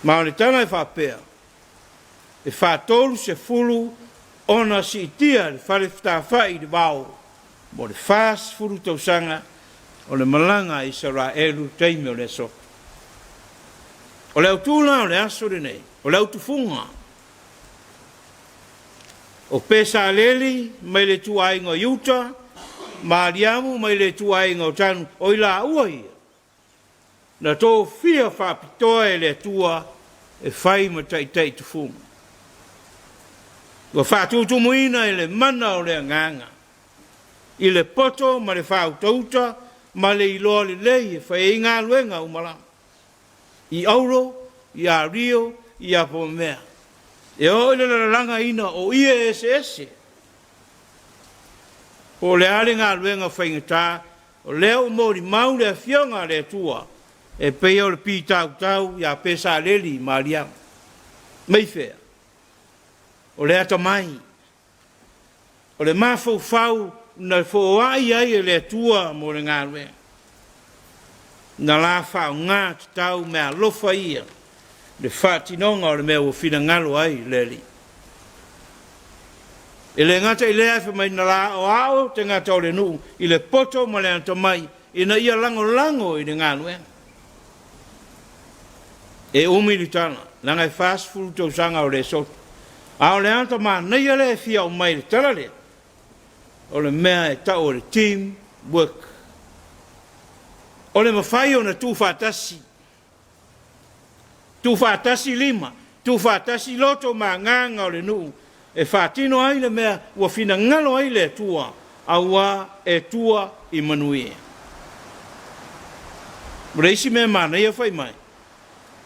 Speaker 9: Ma o le tala e faapea, e 30 ona siitia le fale fetafai i le vao mo le 40 tausaga o le malaga a Isaraelu i taimi o le Asoto. O le autu la o le aso lenei, o le autufuga o Pesaleli mai le ituaiga o Iuta, ma Aliamu mai le ituaiga o Tanu, o i laua ia na tofia faapitoa e le Atua e fai ma taitai tufuga. Ua faatutumuina i le mana o le Agaga, i le poto ma le faautauta ma le iloa lelei e fai ai galuega uma lava, i auro, i ario, i apamamea, e oo i le lalagaina o ie eseese, po o le a le galuega faigata, o lea ua molimau le Afioga a le Atua e pei o le pitautau ia Pesaleli ma Aliao. Mai fea? O le atamai. O le mafaufau na foai ai e le Atua mo le galuega. Na la faaaoga tatau meaalofa ia le faatinoga o le mea ua finagalo ai le Alii. E le gata i lea, ae fai mai na la aoao tagata o le nuu i le poto ma le atamai ina ia lagolago i le galuega. E umi le tala, leaga e 40 tausaga o le soto. A o le ata manaia lea e fia aumai i le tala lea, o le mea e tau o le team work. O le mafai ona tuufaatasi, tuufaatasi lima, tuufaatasi loto ma agaga o le nuu e faatino ai le mea ua finagalo ai le Atua, auā e tua i manuia. O le isi mea manaia fai mai,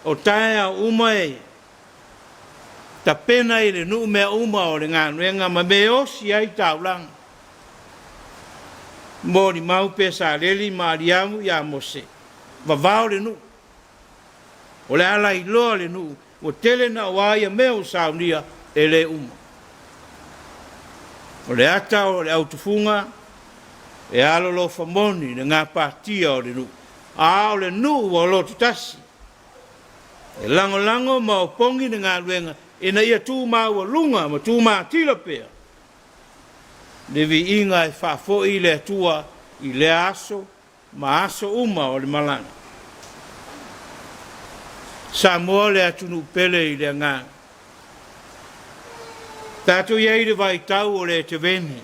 Speaker 9: o taeao uma e tapena i le nuu mea uma o le galuega ma mea e osi ai taulaga. Molimau Pesaleli ma Aliamu ia Mose, vavao le nuu. O le a lailoa le nuu, ua tele na o a ia mea ua saunia e le uma. O le ata o le autufuga e alolofa moni le gapatia o le nuu, a o le nuu ua loto tasi. E lagolago ma opogi le galuega ina ia tu maualuga ma tu matila pea le viiga e faafoi i le Atua. i lea aso ma aso uma o le malaga. Samoa le atunuu pele i le agaga. Tatou i ai i le vaitau o le eteveni,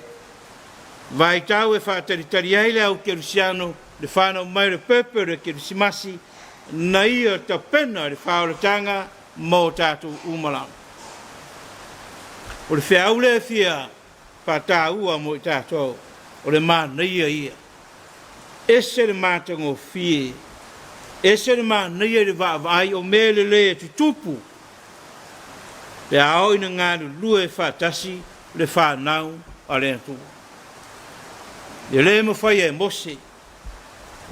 Speaker 9: vaitau e faatalitali ai le au kerisiano le fanau mai o le pepe o le kerisimasi na ia tapena le faaolataga mo tatou uma lava. O le feau lea e fia faataua mo i tatou, o le manaia ia. Ese le matagofie, ese le manaia i le vaavaai o mea lelei e tutupu pe a oo ina galulue faatasi le fanau a le Atua. E le mafaia e Mose,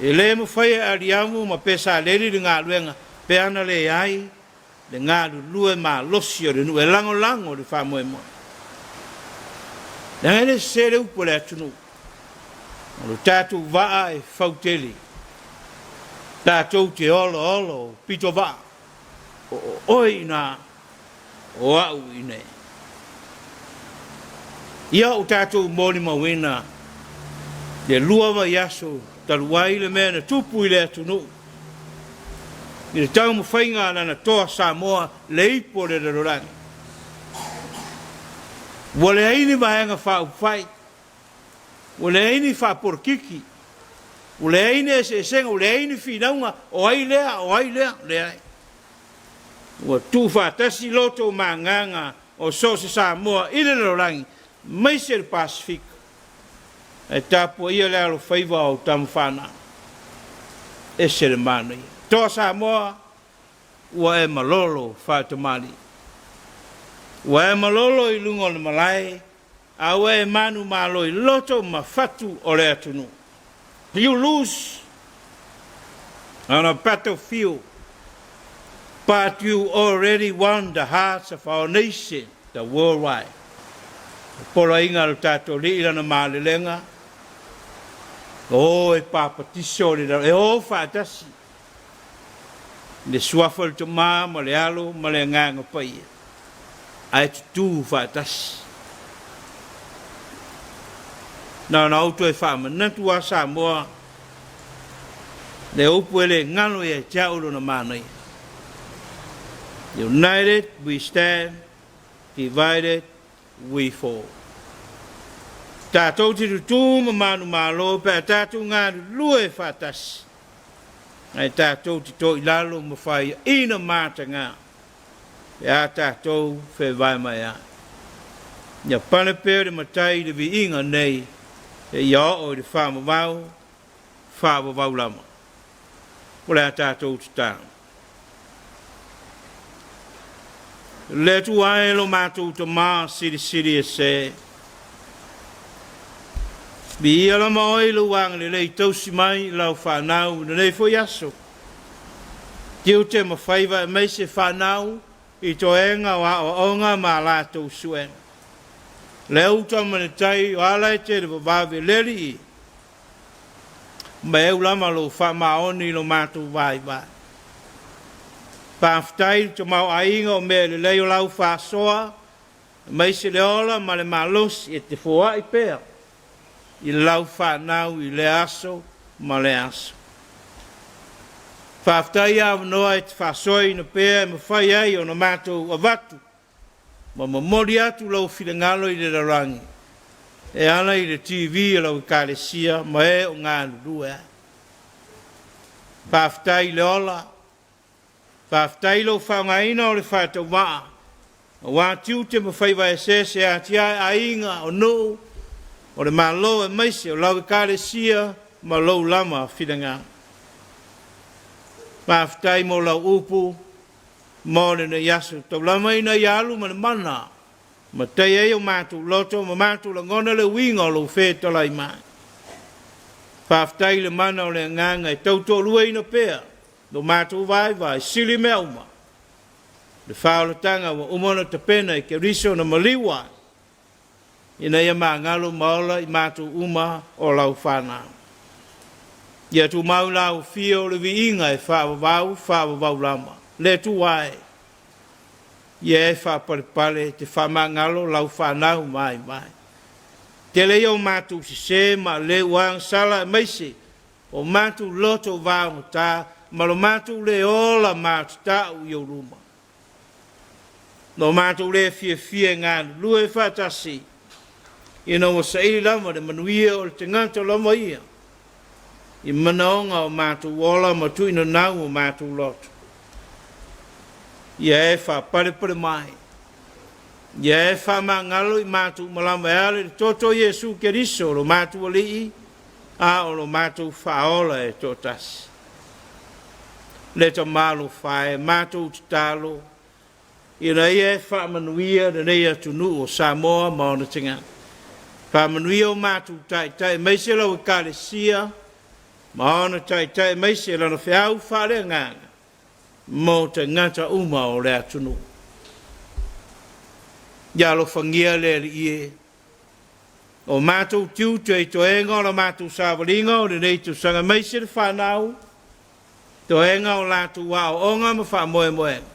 Speaker 9: e le mafaia e Aliamu ma Pesaleli le galuega pe ana leai le galulue malosi o le nuu e lagolago le faamoemoe. Leaga e le sese le upu a le atunuu, o lo tatou vaa e fautele, tatou te olaola o pitovaa, o oe i ina, o au i inei. Ia o tatou molimauina le 2 vaiaso talu ai le mea na tupu i le atunuu i le taumafaiga a lana toa Samoa le ipu o le lalolagi. Ua leai ni vaega faaupufai, ua leai ni faapolokiki, ua leai ni eseesega, ua leai ni finauga, o ai lea, o ai lea, leai. Ua tuufaatasi loto ma agaga o so o se Samoa i le lalolagi, aemaise le Pasefika, ae tapuaia le alofaiva o tama fanau. Ese le manaia. Toa Samoa, ua e malolo faatamalii. Ua e malolo i luga o le malae, a ua e manumalo i loto ma fatu o le atunuu. You lose on a battlefield, but you already won the hearts of our nation, the worldwide. Poloaiga a lo tatou alii i lana malelega, o e papatiso le e o faatasi le suafa o le Tama ma le Alo ma le Agaga Paia, ae tutū faatasi. Na ona ou toe faamanatu a Samoa le upu e le galo ia te au lona manaia. United we stand, divided we fall. Tatou te tutū ma manumalo pe a tatou galulue faatasi, ae tatou te toilalo ma faiaina mataga pe a tatou fevae mai ai. Ia pale pea le matai i le viiga nei e ia oo i le faavavau, faavavau lava. O le a tatou tatalo. Le Atua e lo matou Tamā silisili ese. Viia lava oe i lou agalelei tausi mai i lau fanau i lenei foi aso. Tiute ma faiva aemaise fanau i toega o aoaoga ma a latou suega. Le uta ma le tai o ala e tele vavave le Alii, ma e ulama lou faamaoni i lo matou vaivai. Faafetai i le tamaoaiga o mea lelei o lau faasoa, aemaise le ola ma le malosi e te foai pea i lau fanau i lea aso ma lea aso. Faafetai avanoa e te faasoaina pea e mafai ai ona matou avatu ma momoli atu lau finagalo i le lalolagi e ala i le TV a lau Ekalesia ma e o galulue ai. Faafetai i le ola, faafetai i lou faaaogaina o le faatauvaa, aua tiute ma faiva eseese e atiae aiga o nuu o le Malo aemaise o lau Ekalesia ma lou lama finagalo. Faafetai mo lau upu mo lenei aso, taulama ina ia alu ma le mana, ma tai ai o matou loto ma matou lagona le uiga o lou fetalai mai. Faafetai i le mana o le agaga e tautoaluaina pea lo matou vaivai sili mea uma. Le faaolataga ua uma ona tapena i Keriso na maliu ai, ina ia magalo ma ola i matou uma o lau fanau. Ia tumau lau fia o le viiga e faavavau, faavavau lama. Le Atua e, ia e faapalepale te faamagalo lau fanau vaivai. Tele ia o matou sesē ma le ua agasala aemaise o matou loto vaogata ma lo matou le ola matatau i ou luma. No matou le fiafia e galulue faatasi, ina ua saili lava le manuia o le tagata lama ia, i manaoga o matou ola ma tuuinanau o matou loto. Ia e faapalepale mai, ia e faamagalo i matou malama e ala i le toto o Iesu Keriso lo matou Alii, a o lo matou Faaola e toatasi. Le Tama alofa e, matou tatalo, ina ia e faamanuia lenei atunuu o Samoa ma ona tagata. Faamanuia o matou taitai aemaise lau Ekalesia ma ona taitai aemaise lana feau faaleagaga mo tagata uma o le atunuu. Ia alofagia le Alii e, o matou tiute i toega o la matou savaliga o lenei tausaga aemaise le whanau, toega o latou aoaoga ma faamoemoega.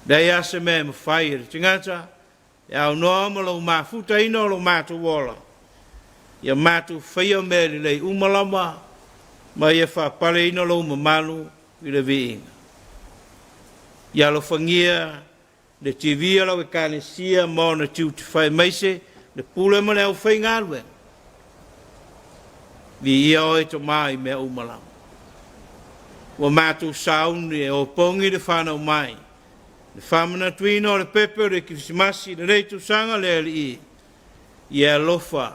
Speaker 9: Leai lava se mea e mafai e le tagata e aunoa ma lou mafutaina o lo matou ola. Ia matou faia mea lelei uma lava ma ia faapaleina lou mamalu i le viiga. Ia alofagia le TV a lau Ekalesia ma ona tiute fai aemaise le pule ma le aufaigaluega. Viia oe Tama i mea uma lava. Ua matou sauni e opogi le whanau mai, le whamanatuina o le pepe o le Kerisimasi lenei tausaga le Alii, ia alofa,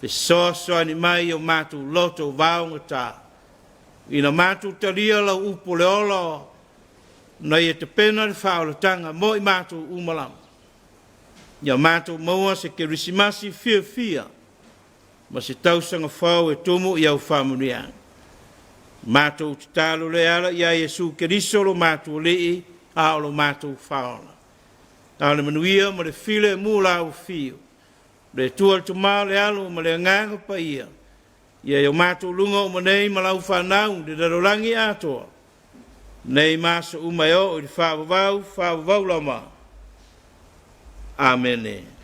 Speaker 9: fesoasoani mai i o matou loto vaogata, ina matou talia lau upu o le ola na ia tapena le faaolataga mo i matou uma lava. Ia matou maua se Kerisimasi fiafia ma se tausaga fou e tumu i au faamanuiaga. Matou tatalo le ala ia Iesu Keriso lo matou Alii a o lo matou Faaola. A o le manuia ma le filemu la ufio, le Atua le Tama le Alo ma le Agaga Paia, ia i o matou luga uma nei ma lau whanau le lalolagi atoa, nei ma aso uma e oo i le faavavau, faavavau lama. Amene.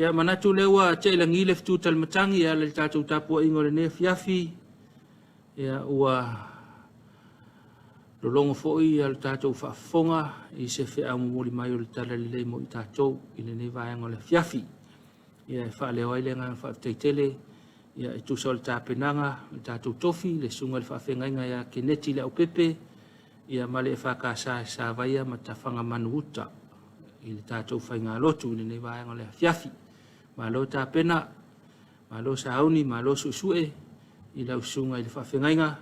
Speaker 1: Ia, manatu o lea ua tea i lagi le fetu talimatagi e ala i le tatou tapuaiga o lenei afiafi. Ia, ua lologo foi ia le tatou faafofoga i se feau momoli mai o le Talalelei mo i tatou i lenei vaega o le afiafi. Ia, e faaleo ai le agaga faafetai tele ia e tusa o le tapenaga o le tatou tofi, le susuga i le faafeagaiga ia Keneti Leaupepe, ia ma le EFKS e Savaia ma Tafagamanu Uta i le tatou faigalotu i lenei vaega o le afiafi. Malo tapena, malo sauni, malo suesue i lau susuga i le faafeagaiga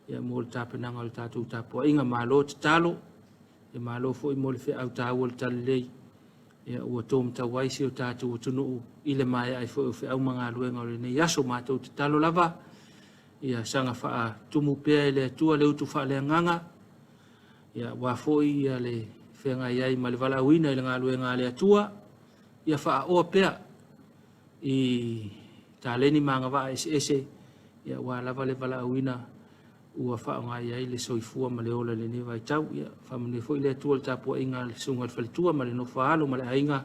Speaker 1: ia mo le tapenaga o le tatou tapuaiga. Malo tatalo, ia malo foi mo le feau taua o le Talalelei ia ua tōmatau ai si o tatou atunuu i le maea ai foi o feau ma galuega o lenei aso. Matou tatalo lava ia saga faatumu pea e le Atua le utu faaleagaga ia aua foi ia le feagai ai ma le valaauina i le galuega a le Atua, ia faaoa pea i taleni ma agavaa eseese ia aua lava le valaauina ua faaaoga i ai le soifua ma le ola i lenei vaitau. Ia faamanuia foi le Atua i le tapuaiga a le susuga i le faletua ma le nofo a alo ma le aiga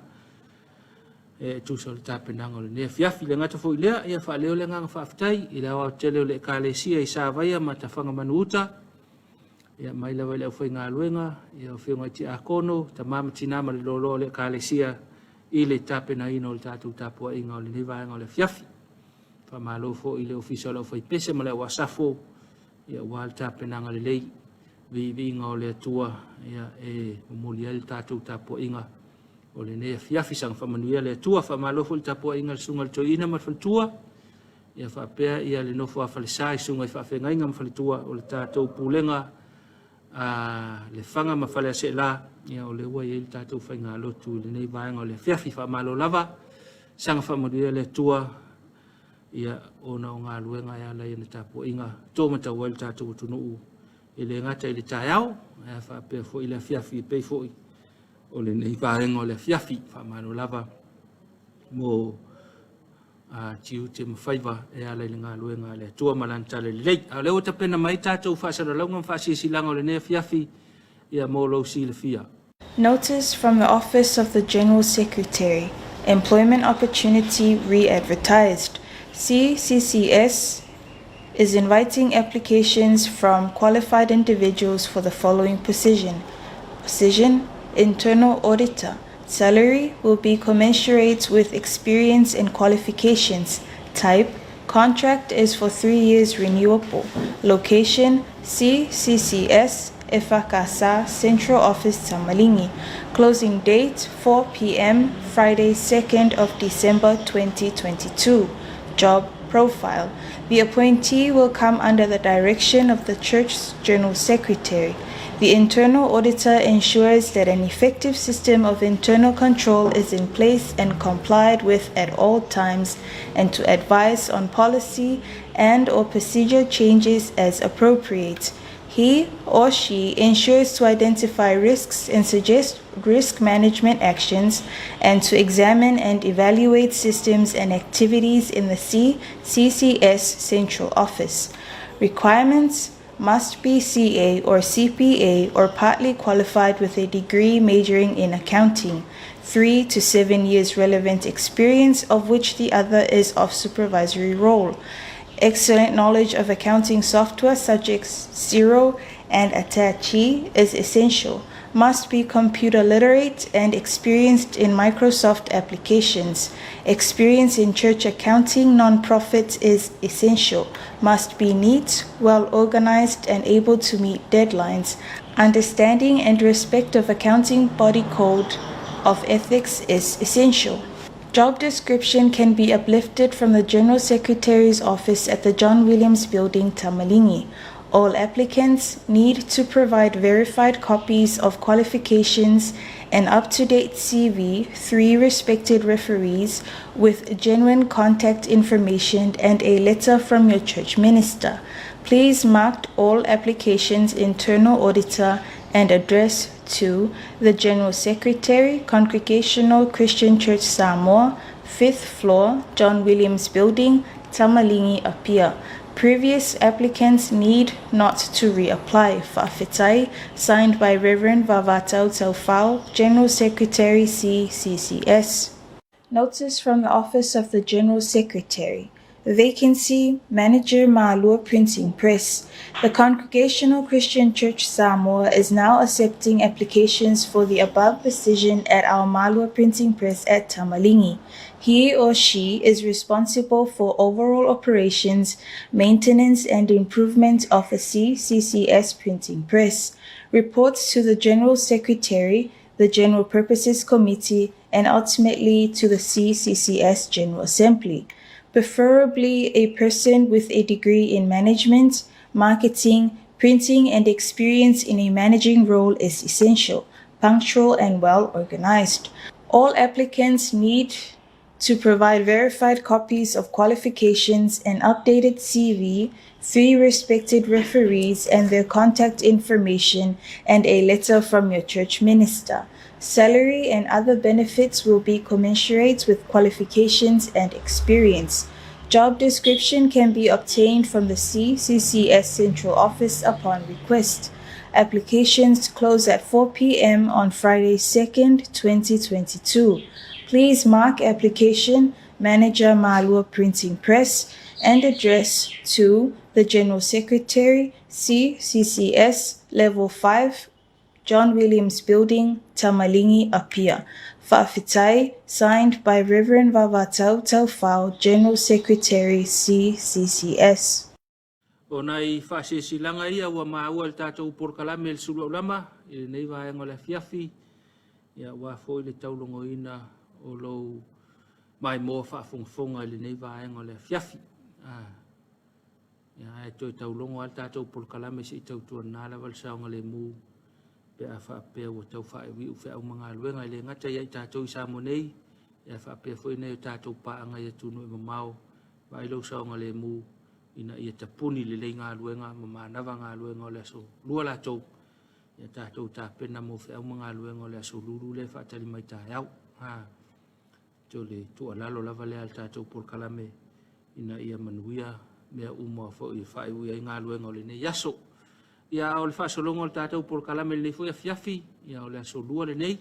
Speaker 1: e tusa o le tapenaga o lenei afiafi. Le gata foi lea, ia faaleo le agaga faafetai i le aoaotele o le Ekalesia i Savaia ma Tafagamanu Uta, ia mai lava i le aufaigaluega, ia afioga i tiakono, tama ma tina ma le loaloa o le Ekalesia i le tapenaina o le tatou tapuaiga o lenei vaega o le afiafi. Faamalo foi i le Ofisa o le Aufaipese ma le Au Asafo ia aua le tapenaga lelei, viiviiga o le Atua ia e momoli ai le tatou tapuaiga o lenei afiafi. Saga faamanuia le Atua. Faamalo foi le tapuaiga a le susuga i le Toeaina ma le faletua ia faapea ia le nofo a falesa i susuga i faafeagaiga ma faletua o le tatou pulega a Lefaga ma Faleaseela ia o lea ua i ai le tatou faigalotu i lenei vaega o le afiafi. Faamalo lava, saga faamanuia le Atua ia ona o galuega e ala i ana tapuaiga tōmatau ai le tatou atunuu e le gata i le taeao ae faapea foi le afiafi e pei foi o lenei vaega o le afiafi. Faamalo lava mo tiute ma faiva e ala i le galuega a le Atua ma Lana talalelei. A o lea ua tapena mai tatou faasalalauga ma faasilasila o lenei afiafi ia mo lou silafia.
Speaker 11: Notice from the Office of the General Secretary, Employment Opportunity Re-Advertised. CCCS is inviting applications from qualified individuals for the following position. Position, Internal Auditor. Salary will be commensurate with experience and qualifications. Type, contract is for 3 years renewable. Location, CCCS, EFAKASA, Central Office, Tamalingi. Closing date, 4 p.m., Friday, 2nd of December 2022. Job profile. The appointee will come under the direction of the church's general secretary. The internal auditor ensures that an effective system of internal control is in place and complied with at all times and to advise on policy and or procedure changes as appropriate. He or she ensures to identify risks and suggest risk management actions and to examine and evaluate systems and activities in the CCCS Central Office. Requirements must be CA or CPA or partly qualified with a degree majoring in accounting, 3 to 7 years relevant experience, of which the other is of supervisory role. Excellent knowledge of accounting software such as Xero and Atachi is essential. Must be computer literate and experienced in Microsoft applications. Experience in church accounting non-profits is essential. Must be neat, well organized, and able to meet deadlines. Understanding and respect of accounting body code of ethics is essential. Job description can be uplifted from the General Secretary's office at the John Williams Building, Tamalingi. All applicants need to provide verified copies of qualifications, an up-to-date CV, 3 respected referees with genuine contact information, and a letter from your church minister. Please mark all applications internal auditor and address to the General Secretary, Congregational Christian Church Samoa, 5th floor, John Williams Building, Tamalingi, Apia. Previous applicants need not to reapply. Fa'afetai, signed by Reverend Vavatau Taufao, General Secretary, CCCS. Notice from the Office of the General Secretary. Vacancy, Manager Malua Printing Press. The Congregational Christian Church Samoa is now accepting applications for the above position at our Malua Printing Press at Tamalingi. He or she is responsible for overall operations, maintenance and improvement of the CCCS printing press. Reports to the General Secretary, the General Purposes Committee, and ultimately to the CCCS General Assembly. Preferably a person with a degree in management, marketing, printing, and experience in a managing role is essential, punctual, and well organized. All applicants need to provide verified copies of qualifications, an updated CV, three respected referees and their contact information, and a letter from your church minister. Salary and other benefits will be commensurate with qualifications and experience. Job description can be obtained from the CCCS Central Office upon request. Applications close at 4 p.m. on Friday 2nd, 2022. Please mark application Manager Malua Printing Press and address to the General Secretary, CCCS, Level 5, John Williams Building, Tamalingi, Apia. Fa'afitai, signed by Reverend Vavatau Taufau, General Secretary, CCCS.
Speaker 1: O nai faasilasilaga ia ua maua i le tatou polokalame i le suluaulama i lenei vaega o le afiafi, ia aua foi le taulogoina o lou maimoa faafogafoga i lenei vaega o le afiafi. Ah, ia, ae toe taulogo lava le tatou polokalame se i tautuana lava le saogalemu pe a faapea ua tau faaiuiu feau ma galuega e le gata ia i tatou i Samoa nei, ae faapea foi nai o tatou paaga i atunuu e mamao, vaai lou saogalemu ina ia tapuni lelei galuega ma manava galuega o le aso lua latou, ia tatou tapena mo feau ma galuega o le aso lulu lea e faatali mai taeao. Ha, o le tuualalo lava lea a le tatou polokalame ina ia manuia mea uma foi e faaiuiu ai galuega o lenei aso. Ia, a o le faasologa o le tatou polokalame i lenei foi afiafi, ia o le aso lua lenei,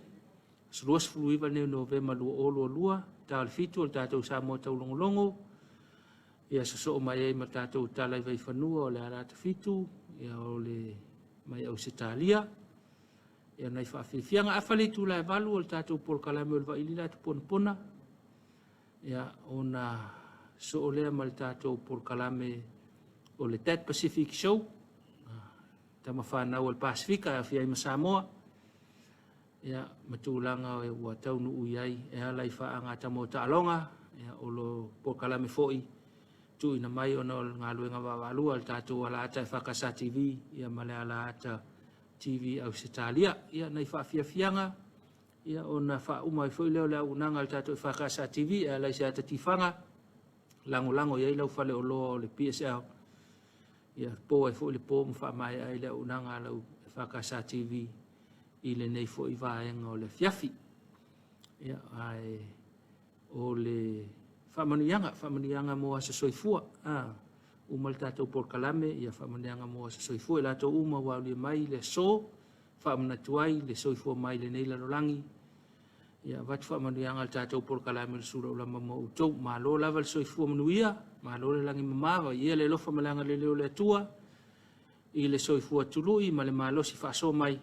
Speaker 1: aso 29 lenei o Novema 2022, ta o le 7 o le tatou Samoa Taulogologo, ia sosoo mai ai ma tatou tala i Vaifanua o le Alata Fitu, ia o le mai Ausetalia, ia nai faafiafiaga. Afa le itula e 8 o le tatou polokalame o le Vailila atu Ponapona, ia ona soo lea ma le tatou polokalame o le That Pacific Show, tama fanau o le Pasifika e aofia ai ma Samoa, ia ma tulaga ua taunuu i ai e ala i faaga tama o taaloga, ia o lo polokalame foi tuuina mai ona o le galuega vaavaalua a le tatou alaata e FKS TV ia ma le alaata TV Ausetalia. Ia nai faafiafiaga ia ona faauma ai foi lea o le auaunaga a le tatou FKS TV e ala i se ata tifaga lagolago i ai lau faleoloa o le PSL. Ia po ai foi le po ma faamaea ai le auaunaga a lau FKS TV i lenei foi vaega o le afiafi. Ia, ae o le faamanuiaga, faamanuiaga mo aso soifua. Ah, uma le tatou polokalame, ia faamanuiaga mo aso soifua i latou uma ua aulia mai le aso, faamanatu ai le soifua mai i lenei lalolagi. Ia avatu faamanuiaga a le tatou polokalame o le Sulaulama mo outou. Malo lava le soifua manuia, malo le lagi mama, ia le alofa ma le agalelei o le Atua i le soifua tului ma le malosi faasoa mai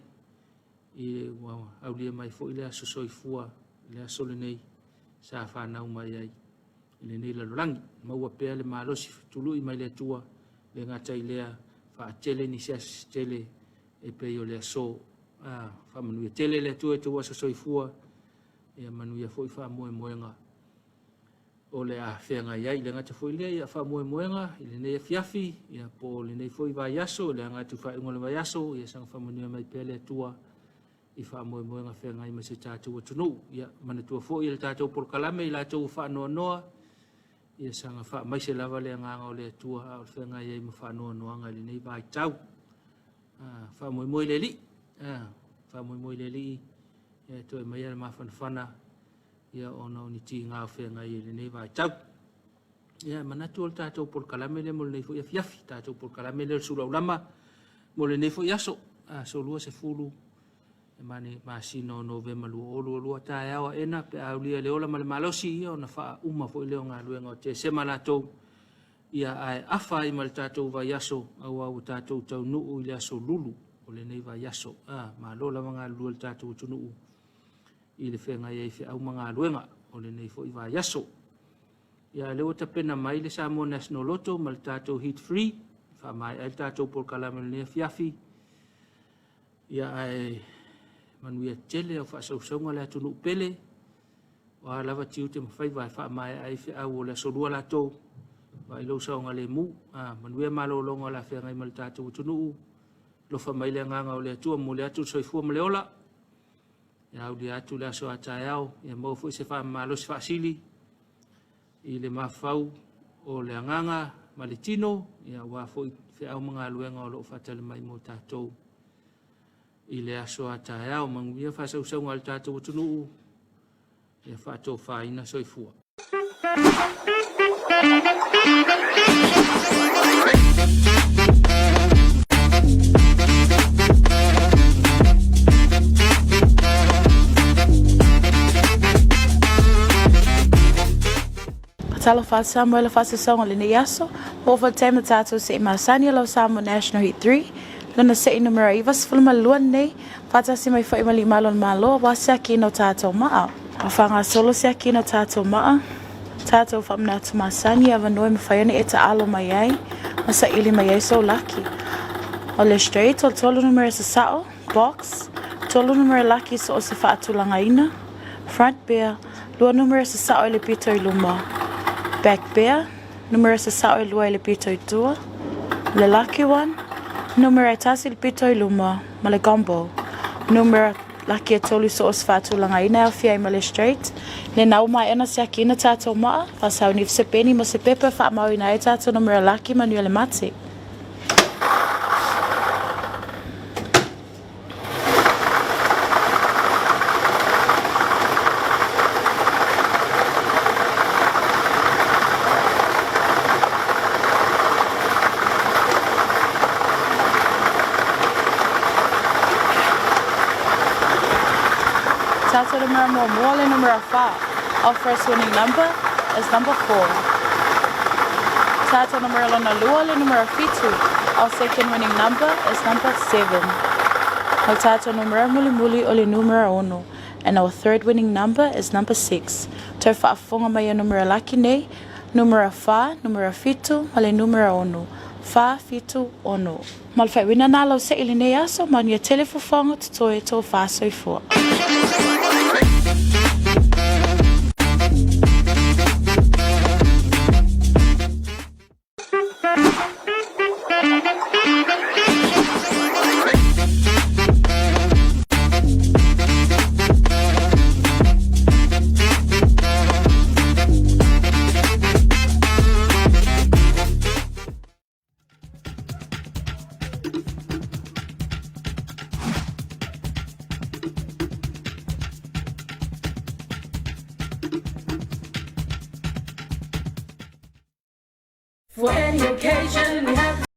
Speaker 1: i ua aulia mai foi le aso soifua le aso lenei sa fanau mai ai i lenei lalolagi. Maua pea le malosi tului mai le Atua, le gata i lea faatele nisi aso se tele e pei o le aso. Ah, faamanuia tele le Atua i tou aso soifua, ia manuia foi faamoemoega o le a feagai ai. Le gata foi lea, ia faamoemoega i lenei afiafi, ia po o lenei foi vaiaso, le aga atu i faaiuga o le vaiaso, ia saga faamanuia mai pea le Atua i faamoemoega feagai ma si o tatou atunuu. Ia manatua foi le tatou polokalame i latou ua faanoanoa, ia saga faamaise lava le agaga o le Atua a o le feagai ai ma faanoanoaga i lenei vaitau. Ah, faamoemoe i le Alii, ah, faamoemoe i le Alii, ia toe maia le mafanafana ia ona o ni tiga o feagai i lenei vaitau. Ia, e manatu o le tatou polokalame lea mo lenei foi afiafi, tatou polokalame lea o le sulaulama mo lenei foi aso, aso 29 Le masina o Novema 2022 taeao aena pe a aulia le ola ma le malosi ia ona faauma foi lea o galuega o Tesema latou ia ae afa ai ma le tatou vaiaso aua ua tatou taunuu i le aso Lulu o lenei vaiaso. A, malo lava galulue le tatou atunuu i le feagai ai i feau ma galuega o lenei foi vaiaso. Ia, lea ua tapena mai le Samoa National Lotto ma le tatou Heat Free faamaea ai le tatou polokalame i lenei afiafi. Ia ae manuia tele au faasausauga le atunuu pele. O a lava tiute ma faiva e faamaea ai feau o le Aso Lua latou, vaai lou saogalemu. A, manuia malologa o le a feagai ma le tatou atunuu. Alofa mai le agaga o le Atua, momoli atu le soifua ma le ola. Ia aulia atu le aso a taeao, ia maua foi se faamalosi faasili i le mafaufau o le agaga ma le tino, ia aua foi feau ma galuega o lo o faatali mai mo tatou i le aso a taeao. Manuia faasausauga a le tatou atunuu, ia faatofaina soifua.
Speaker 11: Talofa Samoa le faasausauga o lenei aso. Ua oo taimi tatou se'i masani o lau Samoa National Heat 3. Lona se'i numera 92 lenei. Faatasi mai foi ma limalo o le Malo aua se siakiina o tatou maa. A faagasolo siakiina o tatou maa, tatou faamanatu masani avanoa e mafai ona e taalo mai ai ma saili mai ai sou laki. O le straight o le tolu numera sasao, box, tolu numera laki so o se faatulagaina, front bear, lua numera sasao i le pito i luma, back bear, numera sasao e lua i le pito i tua, le lucky one, numera e tasi i le pito i luma, ma le gombo, numera laki e tolu so o se faatulagaina e aofia ai ma le straight, lena ua maea ona siakiina tatou maa, faasauni se peni ma se pepa e faamauina ai tatou numera laki manuia le mate. Tatou numera muamua le numera 4. Our first winning number is number 4. Tatou numera lona lua le numera 7. Our second winning number is number 7. O tatou numera mulimuli o le numera 6. And our third winning number is number 6. Toe faafofoga mai ia numera laki nei, numera 4, numera 7, ma le numera 6. 4, 7, 6. Ma le faaiuina na lau se'i lenei aso, manuia tele fofoga totoe tofa soifua.
Speaker 10: For any occasion, we have